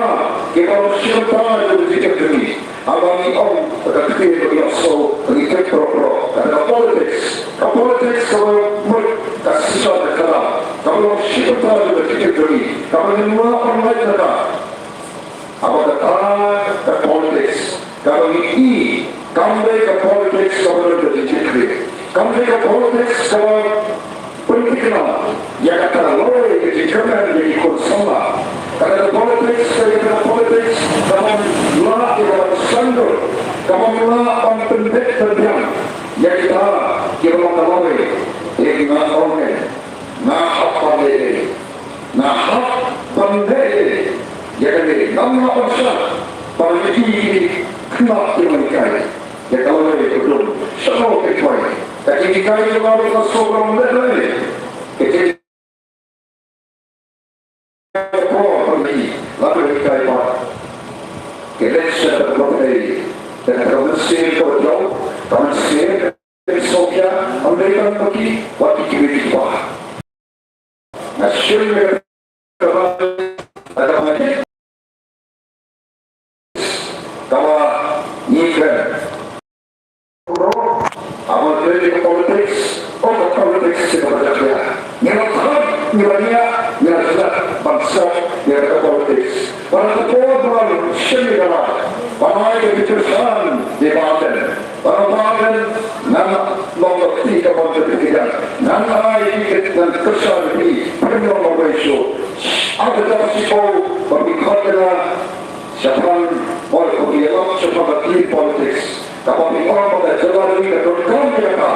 kiba long shibynta jong ka jingtip jong ngi, haba ngi ong ka ktien ba ngi ong, so, ba ngi tip baroh baroh, kata ka politics. Ka politics kaba mut ka synshar ka khadar, kaba long shibynta jong ka jingtip jong ngi, kaba ngim lah ban lait na ka. Haba kata ka politics kaba ngi i, kam dei ka politics kaba don ka jingkitkhlieh, kam dei ka politics kaba pynthikna ïa kata ka lawei ka jingkyrmen ïa ki khun samla. Kata ka politics ka dei ka politics kaba ym lah ïa ka ban sngewthuh, kaba ym lah ban pynbeit pynbiang ïa kita kiba long ka lawei. Te nga ong ne, nga hap ban leh ei? Nga hap ban leh ei ïa kane? Ngam lah ban shah ban ïohi ïa ki khynnah ki nonghikai ïa ka lawei ka dum. Shano ki khwai? Ka jinghikai jong nga ruh ka sngewbha ban leh ei? Ka jing Ka por ba ngi la hikai pat, ki leit sha ka pyrthei da ka mynsiem kaba jrong, ka mynsiem ka sngewkhia, ym dei tang ba ki, wat ki kmie ki kpa. Nga shim ïa ka, ka, ka, kaba ngi kren. Aba dei ka politics, oh, ka politics ka ba jakhlia. Ngi la thad, ngi la niah, ngi la shlad ban sop ïa ka politics. Ba na ka por ba shim ïa ka lad, ba ai ka jingkyrshan ïa Bah Ardent. Ba na Bah Ardent, ngan long ka kti ka bor ka kti ka jam. Ngan ai ka, ngan kyrshan ïa phi, phin long marwei shuh. Ar hajar shiphew ba phi khot ïa nga shaphang, oi, ko ki ïalap shaphang ka kti politics. Kaba phi ong ba ka jylla jong ngi ka donkam ïa kata.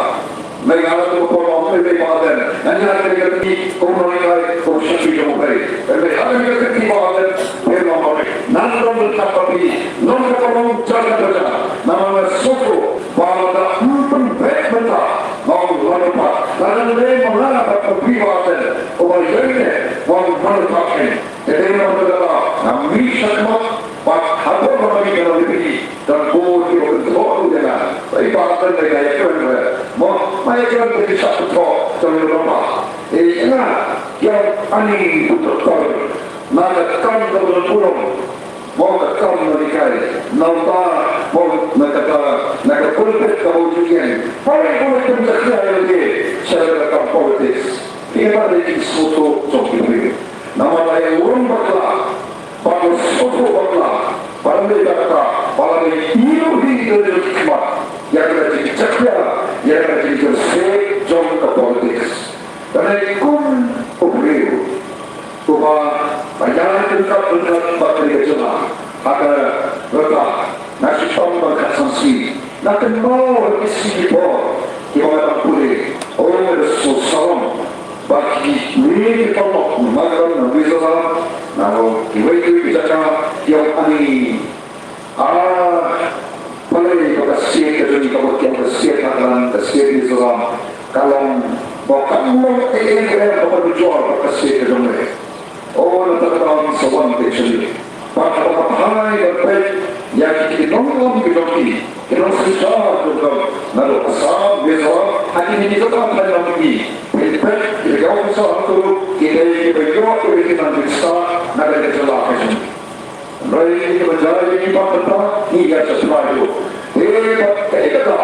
Mynta nga la tu ko ong, eh, Bah Ardent, ngan ïaid ïa ka kti kum u nonghikai, kum u shakri jong u Blei. Mynta ha kane ka kti, Bah Ardent, phin long marwei. Ngan don ryngkat bad phi, long kaba long jar ka jar. Namar nga sngewthuh ba lada ym pynbeit mynta, nga ong, la dei pat. Lada lei ma nga bad ma phi, Bah Ardent, uba ïeng ne, nga ong, mano pat kein. Te dei namar kata nga mih shakhmat bad haduh ba nga mih ka long ïa phi, don bun kiba kynthoh ruh ïa nga. Ba i Bah Ardent lei nga ïakren re. Mo, nga ïakren te ki shah kynthoh jong ngi rangbah. Te ïa nga, ïa ani pyndonkam na ka kam kaba don burom. Mo, ka kam nonghikai, na uta, mo, na kata, na ka pulpit kaba u ju ïeng. Hooid, bun ki jakhlia ïa lade sha ka kam politics. Ïa kata dei ki sngewthuh jong ki briew. Namar la ïa long bakla, ba la sngewthuh bakla, ba la leh bakla, ba la leh ïa u hi ïa u khmat ïa ka jingjakhlia, ïa ka jingkyrsiang jong ka politics. Kane kum u briew uba ba ïa ka jingkyrsiang bad ka jingkyrsiang ha ka rta na shitom ba ka sangsi. Na kynmaw ha ki sngi ki por kiba nga dang pule, oh, nga da sngewsarong ba ki, ki, ki paralok na Nagaland, na Mizoram, na kiwei kiwei ki jaka, ki ong ani Ah, balei ba ka state ka jong ngi, ka bor kiang ka state Nagaland, ka state Mizoram, ka long ba kam long ei ei ruh ba ka nujor bad ka state ka jong ngi. O, nangta ka daw ngi sa wan peit sha ngi. Bad haba ngi phai ban peit ïa ki, ki nongïalam ki jong ki, ki nongsynshar jong ka, naduh Assam, Mizoram, ha kine ki jaka thaiñ jong ngi, peit, peit ki officer hangto, ki dei kiba ïoh ïa ka nang jingstad na ka jylla ka jong ngi. Hynrei kiba jia ïa ki bad mynta ngi ïa sa trai ruh. Te bad kaei kata,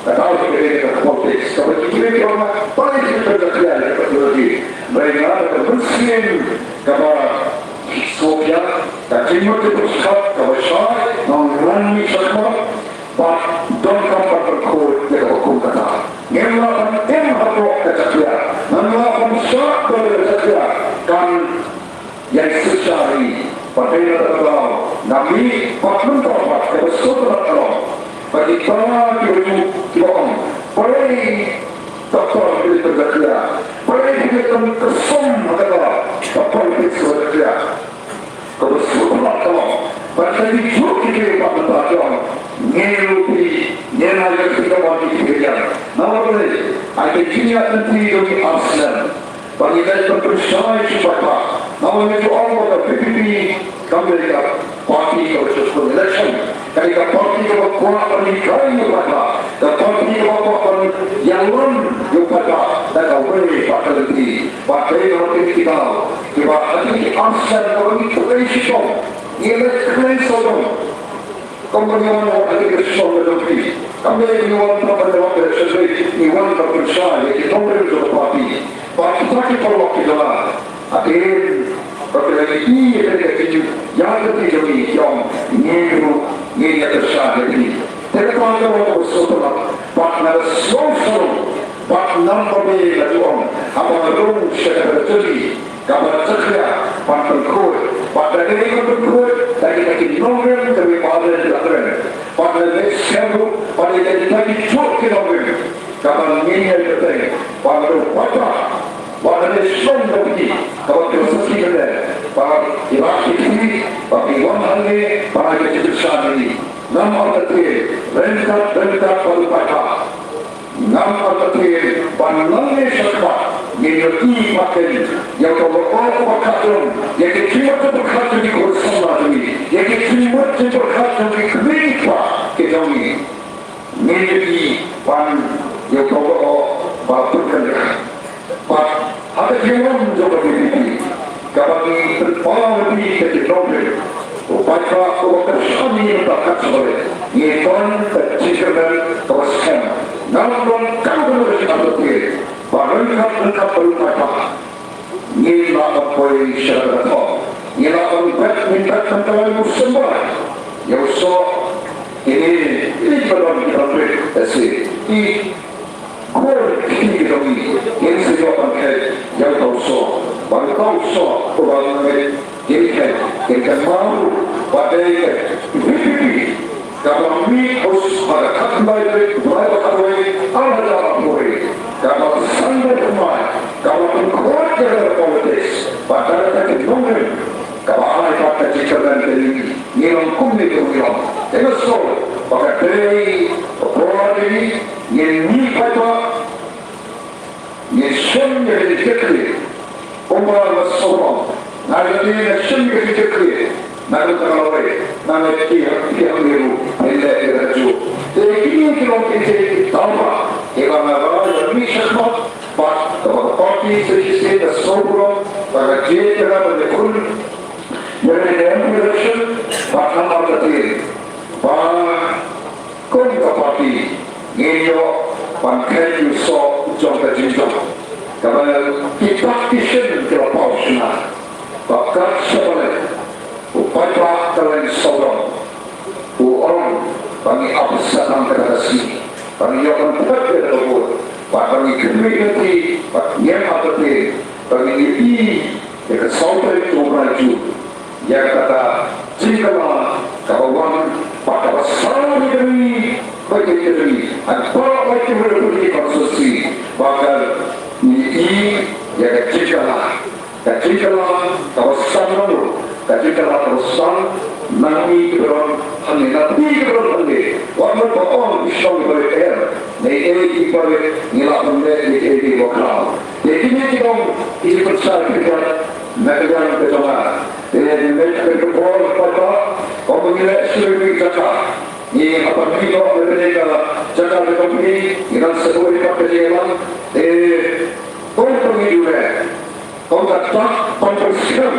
kata ka dei ka politics. Kaba ki briew ki ong, balei phi pynjah khia ïa ka ideology. Hynrei nga da ka mynsiem kaba sngewkhia, ka jingmut jingpyrkhat kaba shai, nongran mih shakhmat, bad donkam ban pynkhuid ïa kaba kum kata. Ngim lah ban im hapoh ka jakhlia, ngim lah ban shah bad ka jakhlia, kan ïa synshar ïa ngi. Bad dei na kata ka daw nga mih bad mynta pat kaba sngewtynnat ka long ba kita kiba ju, kiba ong, balei Doctor Philip Jakhlia, balei Philip Jakhlia, ka song ha kata ka politics ka Jakhlia. Kaba sngewtynnat ka long ba ka dei juh ki briew bad mynta ki ong, ngi ruh phi, ngi na ïa ka phi ka wan ki phi ka ïa. Namar balei? Ai ka jingïaid lynti jong ngi ar snem. Ba ngi leit ban pynshai sha u paidbah. Namar ngi ju ong ba ka V P P kam dei ka party kaba ju shon election. Ka dei ka party kaba kwah ban hikai ïa u paidbah. Ka party kaba kwah ban ïalam ïa u paidbah da kawei pat ka lynti. Bad dei na kine ki daw kiba ha kine ki ar snem kaba ngi pynleit shitom, ngi leit khlem sawdong. Kum ba ngi wan ïa ka shnong ka jong phi. Kam dei ngi wan tang ban ïa ka shnong, ngi wan ban pynshai ïa ki nongrim jong ka party. Bad kita ki paralok ki jong nga, hadien ba ki la ïohi ïa ka jingïaid lynti jong ngi, ki ong, ngi ruh ngin ïa pynshai ïa phi. Te kata ka long kaba sngewtynnat bad nga la sngew sarong bad namar ba nga la ju ong, haba nga rung sha kata ka jong ngi, kaba jakhlia ban pynkhuid, bad da dei ban pynkhuid da kita ki nongrim kiba ïa ba dei ki la kren. Bad leit skhem ruh ba dei kita ki juh ki nongrim kaba ngin ïa bteng, ba ruh ba ta, ba dei shnong da ki kaba ki la saki bteng, ba ki la ki ki ba ki wan hangne ba ki ki sha ni. Ngam artatien, ryngkat ryngkat bad u paidbah. Ngam artatien ba nangne shakhmat ngin ïohi pat ïa uta u lyoh uba khadduh ïa ki jingmut jingpyrkhat jong ki khun samla jong ngi, ïa ki jingmut jingpyrkhat jong ki kmie ki kpa ki jong ngi. Ngin ïohi pat ïa uta u lyoh uba pynkyndit. Bad ha ka jingwan jong ka V P P kaba ngi pynpaw ïa ka jingdon, u paidbah uba kyrshan ïa ngi mynta kat sha ba leit, ngi don ka jingkyrmen kaba skhem. Ngam don kano kano ka jingïathuhkhie ba ryngkat ryngkat bad u paidbah ngin lah ban poi sha kata ka thong, ngin lah ban bet, ngin bet ban kylla u symbai ïa u soh. Kine, kine kiba don ki ban rit, eh, shi, ki Khun ki jong ngi, ngin sa ïoh ban khet ïa uta u soh, bad uta u soh uba ngin khet, ngin kynmaw ruh ba dei ka V P P kaba mih ha ka khatlai tarik u bnai ba khatwei, ar hajar arphew wei, kaba sngewthuh thymmai, kaba pynkhuid ïa ka politics, bad da kata ki nongrim kaba ai pat ka jingkyrmen ïa ngi, ngi long kumne kumne ngi long. Te nga sngew ba ka dei ka por ïa ngi, ngin mih paidbah, ngin shim ïa ka jingkitkhlieh. Kumba nga sngew ba nga ïa, ngin shim ïa ka jingkitkhlieh na ka bynta ka lawei, na ka jingkitkhlieh ruh ngin leh ïa ka juh. Te kine ki long ki jingkitkhlieh kiba nga ba ïa mih shakhmat bad kaba ka party shisien ka sngewburom ba ka jied ïa nga ban ïakhun ïa ka M P election, bad namar kata ba kum ka party ngin ïoh ban khet ïa u soh jong ka jingjop. Kaba ki tactician ki la paw shynna ba kat shaba leit u paidbah ka leng sawdong, u ong ba ngi ap satang kata ka sngi, ba ngi ïoh ban thep ïa ka vote, ba, ba ngi khmih lynti, ba ngim artatien, ba ngi ïohi ïa ka saw tarik jong u bnai Jun ïa kata ka jingkylla kaba wan bad kaba sah ïa ka ri bad ïa ka ri. Haduh ba ki hynriew tylli ki constituency ba ka ngi ïohi ïa ka jingkylla, ka jingkylla kaba sdang ruh, ka jingkylla kaba sdang Na ngi ki ba don hangne, na phi ki ba don hangne, wat mut ba ong ki shong ki ba rit, eh, ne ei ki ba rit, ngi lah ban leh ne ei ki ba khraw. Te kine ki dong ki jingpynshai pynbiang na ka liang ka jong nga. Te ngi leit ha ka por kaba, kaba ngi leh shuh ki jaka. Ngi hap ban mih noh na kane ka jaka ka jong phi, ngi nang sa duwai pat ka jingïalang. Te kong ba ngi ju leh, kong ka dak ban pynskhem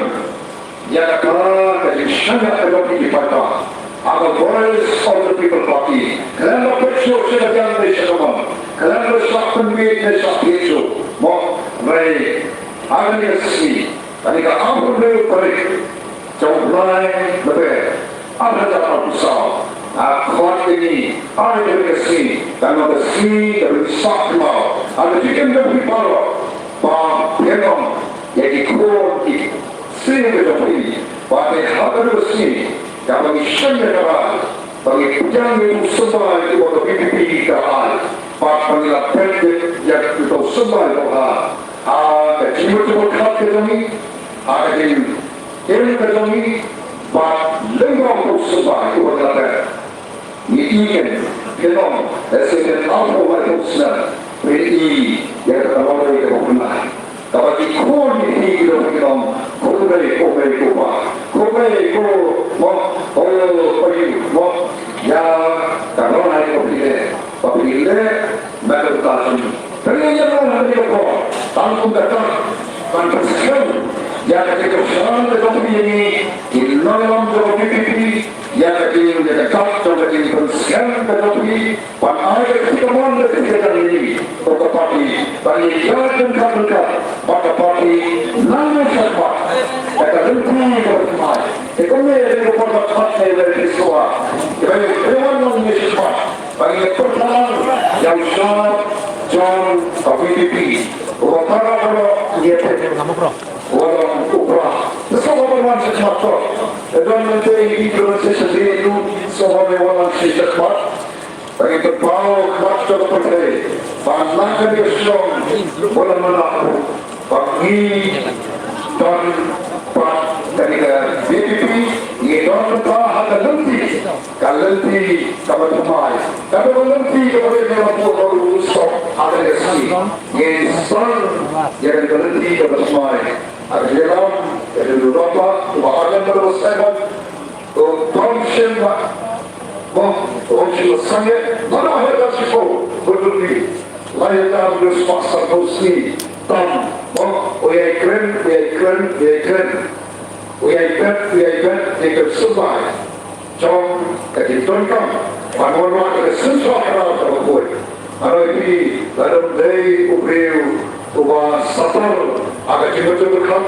ïa kata ka jingshaniah ka jong phi ki paidbah ha ka Voice of the People Party. Khlem da peit shuh sha ka liang ne sha ka mon, khlem da shah pynmih ne shah peit shuh, mo, hynrei ha kane ka sngi, kane ka arphew hynriew tarik jong u bnai Naiwieng, ar hajar arphew saw, nga khot ïa ngi, ai ïa ka sngi, kan long ka sngi kaba ngi sah kynmaw ha ka jingim jong phi baroh, ba phin ong ïa ki khun ki ksiew ka jong phi ba te ha kane ka sngi kaba ngi shaniah ka rai, ba ngi pdiang ïa uto u symbai uba ka V P P ka ai, bad ba ngi la peit ïa uto u symbai uba ha ka jingmut jingpyrkhat ka jong ngi, ha ka jingim ka jong ngi, bad lyngba uto u symbai uba ngi la peit. Ngi i kein, phin ong, lehse phin ong, oh, my God, phin i ïa ka lawei kaba pynlait, kaba ki khun ki kti ki dei ban ong, ko mei, ko mei, ko pa, ko mei, ko, mo, ko, ko ïu, mo, ïa ka lawei kaba phi leh, ba phi leh na ka bynta jong ngi. Phi ïa leh na ka bynta jong ngi, tang kum ka dak ban pynskhem ïa ka jingkyrshan ka jong phi ïa ngi ki nongïalam jong ka V P P, ïa ka jing, ïa ka dak jong ka jingpynskhem ka jong phi ban ai ka jingkyrmen ka jingkyrmen ïa ka party, ban ïa ka jingkyrmen ka, bad ka party nang ïa ka shakhmat ïa ka lynti kaba thymmai. Te kumne ïa ka por ba khmat ïa ka Krismas, ïa ka ïa ka wan nang ïa ka shakhmat. Ba ngi pyrshang ïa u shad jong ka V P P. Uba para baroh ngi ïa peit. Uba long u Prah. Te sngewbha ban wan shakhmat to. Te don lynti implementation day tu, sngewbha ban wan shakhmat. Ba ngi pynpaw khmat jong ka pyrthei ba na kane ka shnong Mawlamyr, ba ngi don pat kane ka V P P, ngi don pat ha ka lynti, ka lynti kaba thymmai, kaba lynti kaba ri ne la pu ka u stop ha ka lynti. Ngi sdang ïa ka lynti kaba thymmai. Ha ka jingïalam ka jong u Rangbah, u Bah Ardent Miller Basaiawmoit, u Bah Shylla, Bah, u Bah Shylla Sangeh, lada ha ka shi ko, ba dun ni, la ïa ka ba dun spah san phew sngi tam, bah, u ïai kren, u ïai kren, u ïai kren, u ïai bet, u ïai bet, u ïai kren symbai jong ka jingdonkam ban wanrah ïa ka synshar khadar kaba khuid. Nga ong ïa phi, lada ym dei u briew uba saphriang ha ka jingmut jingpyrkhat,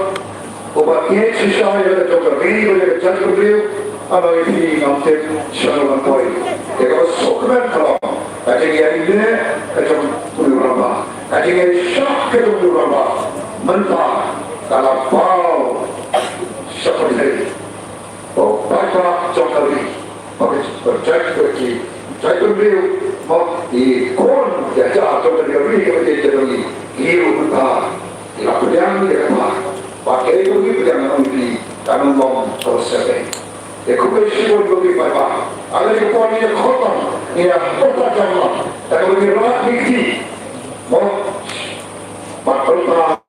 uba ïeit shisha ïa ka jong ka ri bad ïa ka jaitbynriew, nga ong ïa phi ngam tip shano ngan poi. Ïa kaba sngewkmen ka long ka jingïaineh ka jong une u rangbah, ka jingïaishah ka jong une u rangbah. Mynta ka la paw sha pyrthei. Ba u paidbah jong ka ri, ba ki, ba jait, ba ki jaitbynriew, ba ki khun ki hajar jong ka ri, ka ri kaba ïeit ka jong ngi, ki rung mynta ki la pdiang ïa ka paw. Ba kaei kaba ngi pdiang, nga ong ïa phi, kan ym long kaba syrteng. Te khublei shibun ïa phi paidbah. Ala ki por ngi ïa khot lang, ngi ïa khot lang jam lang, da kaba ngi rah ngi kti. Mo, bad pynpaw.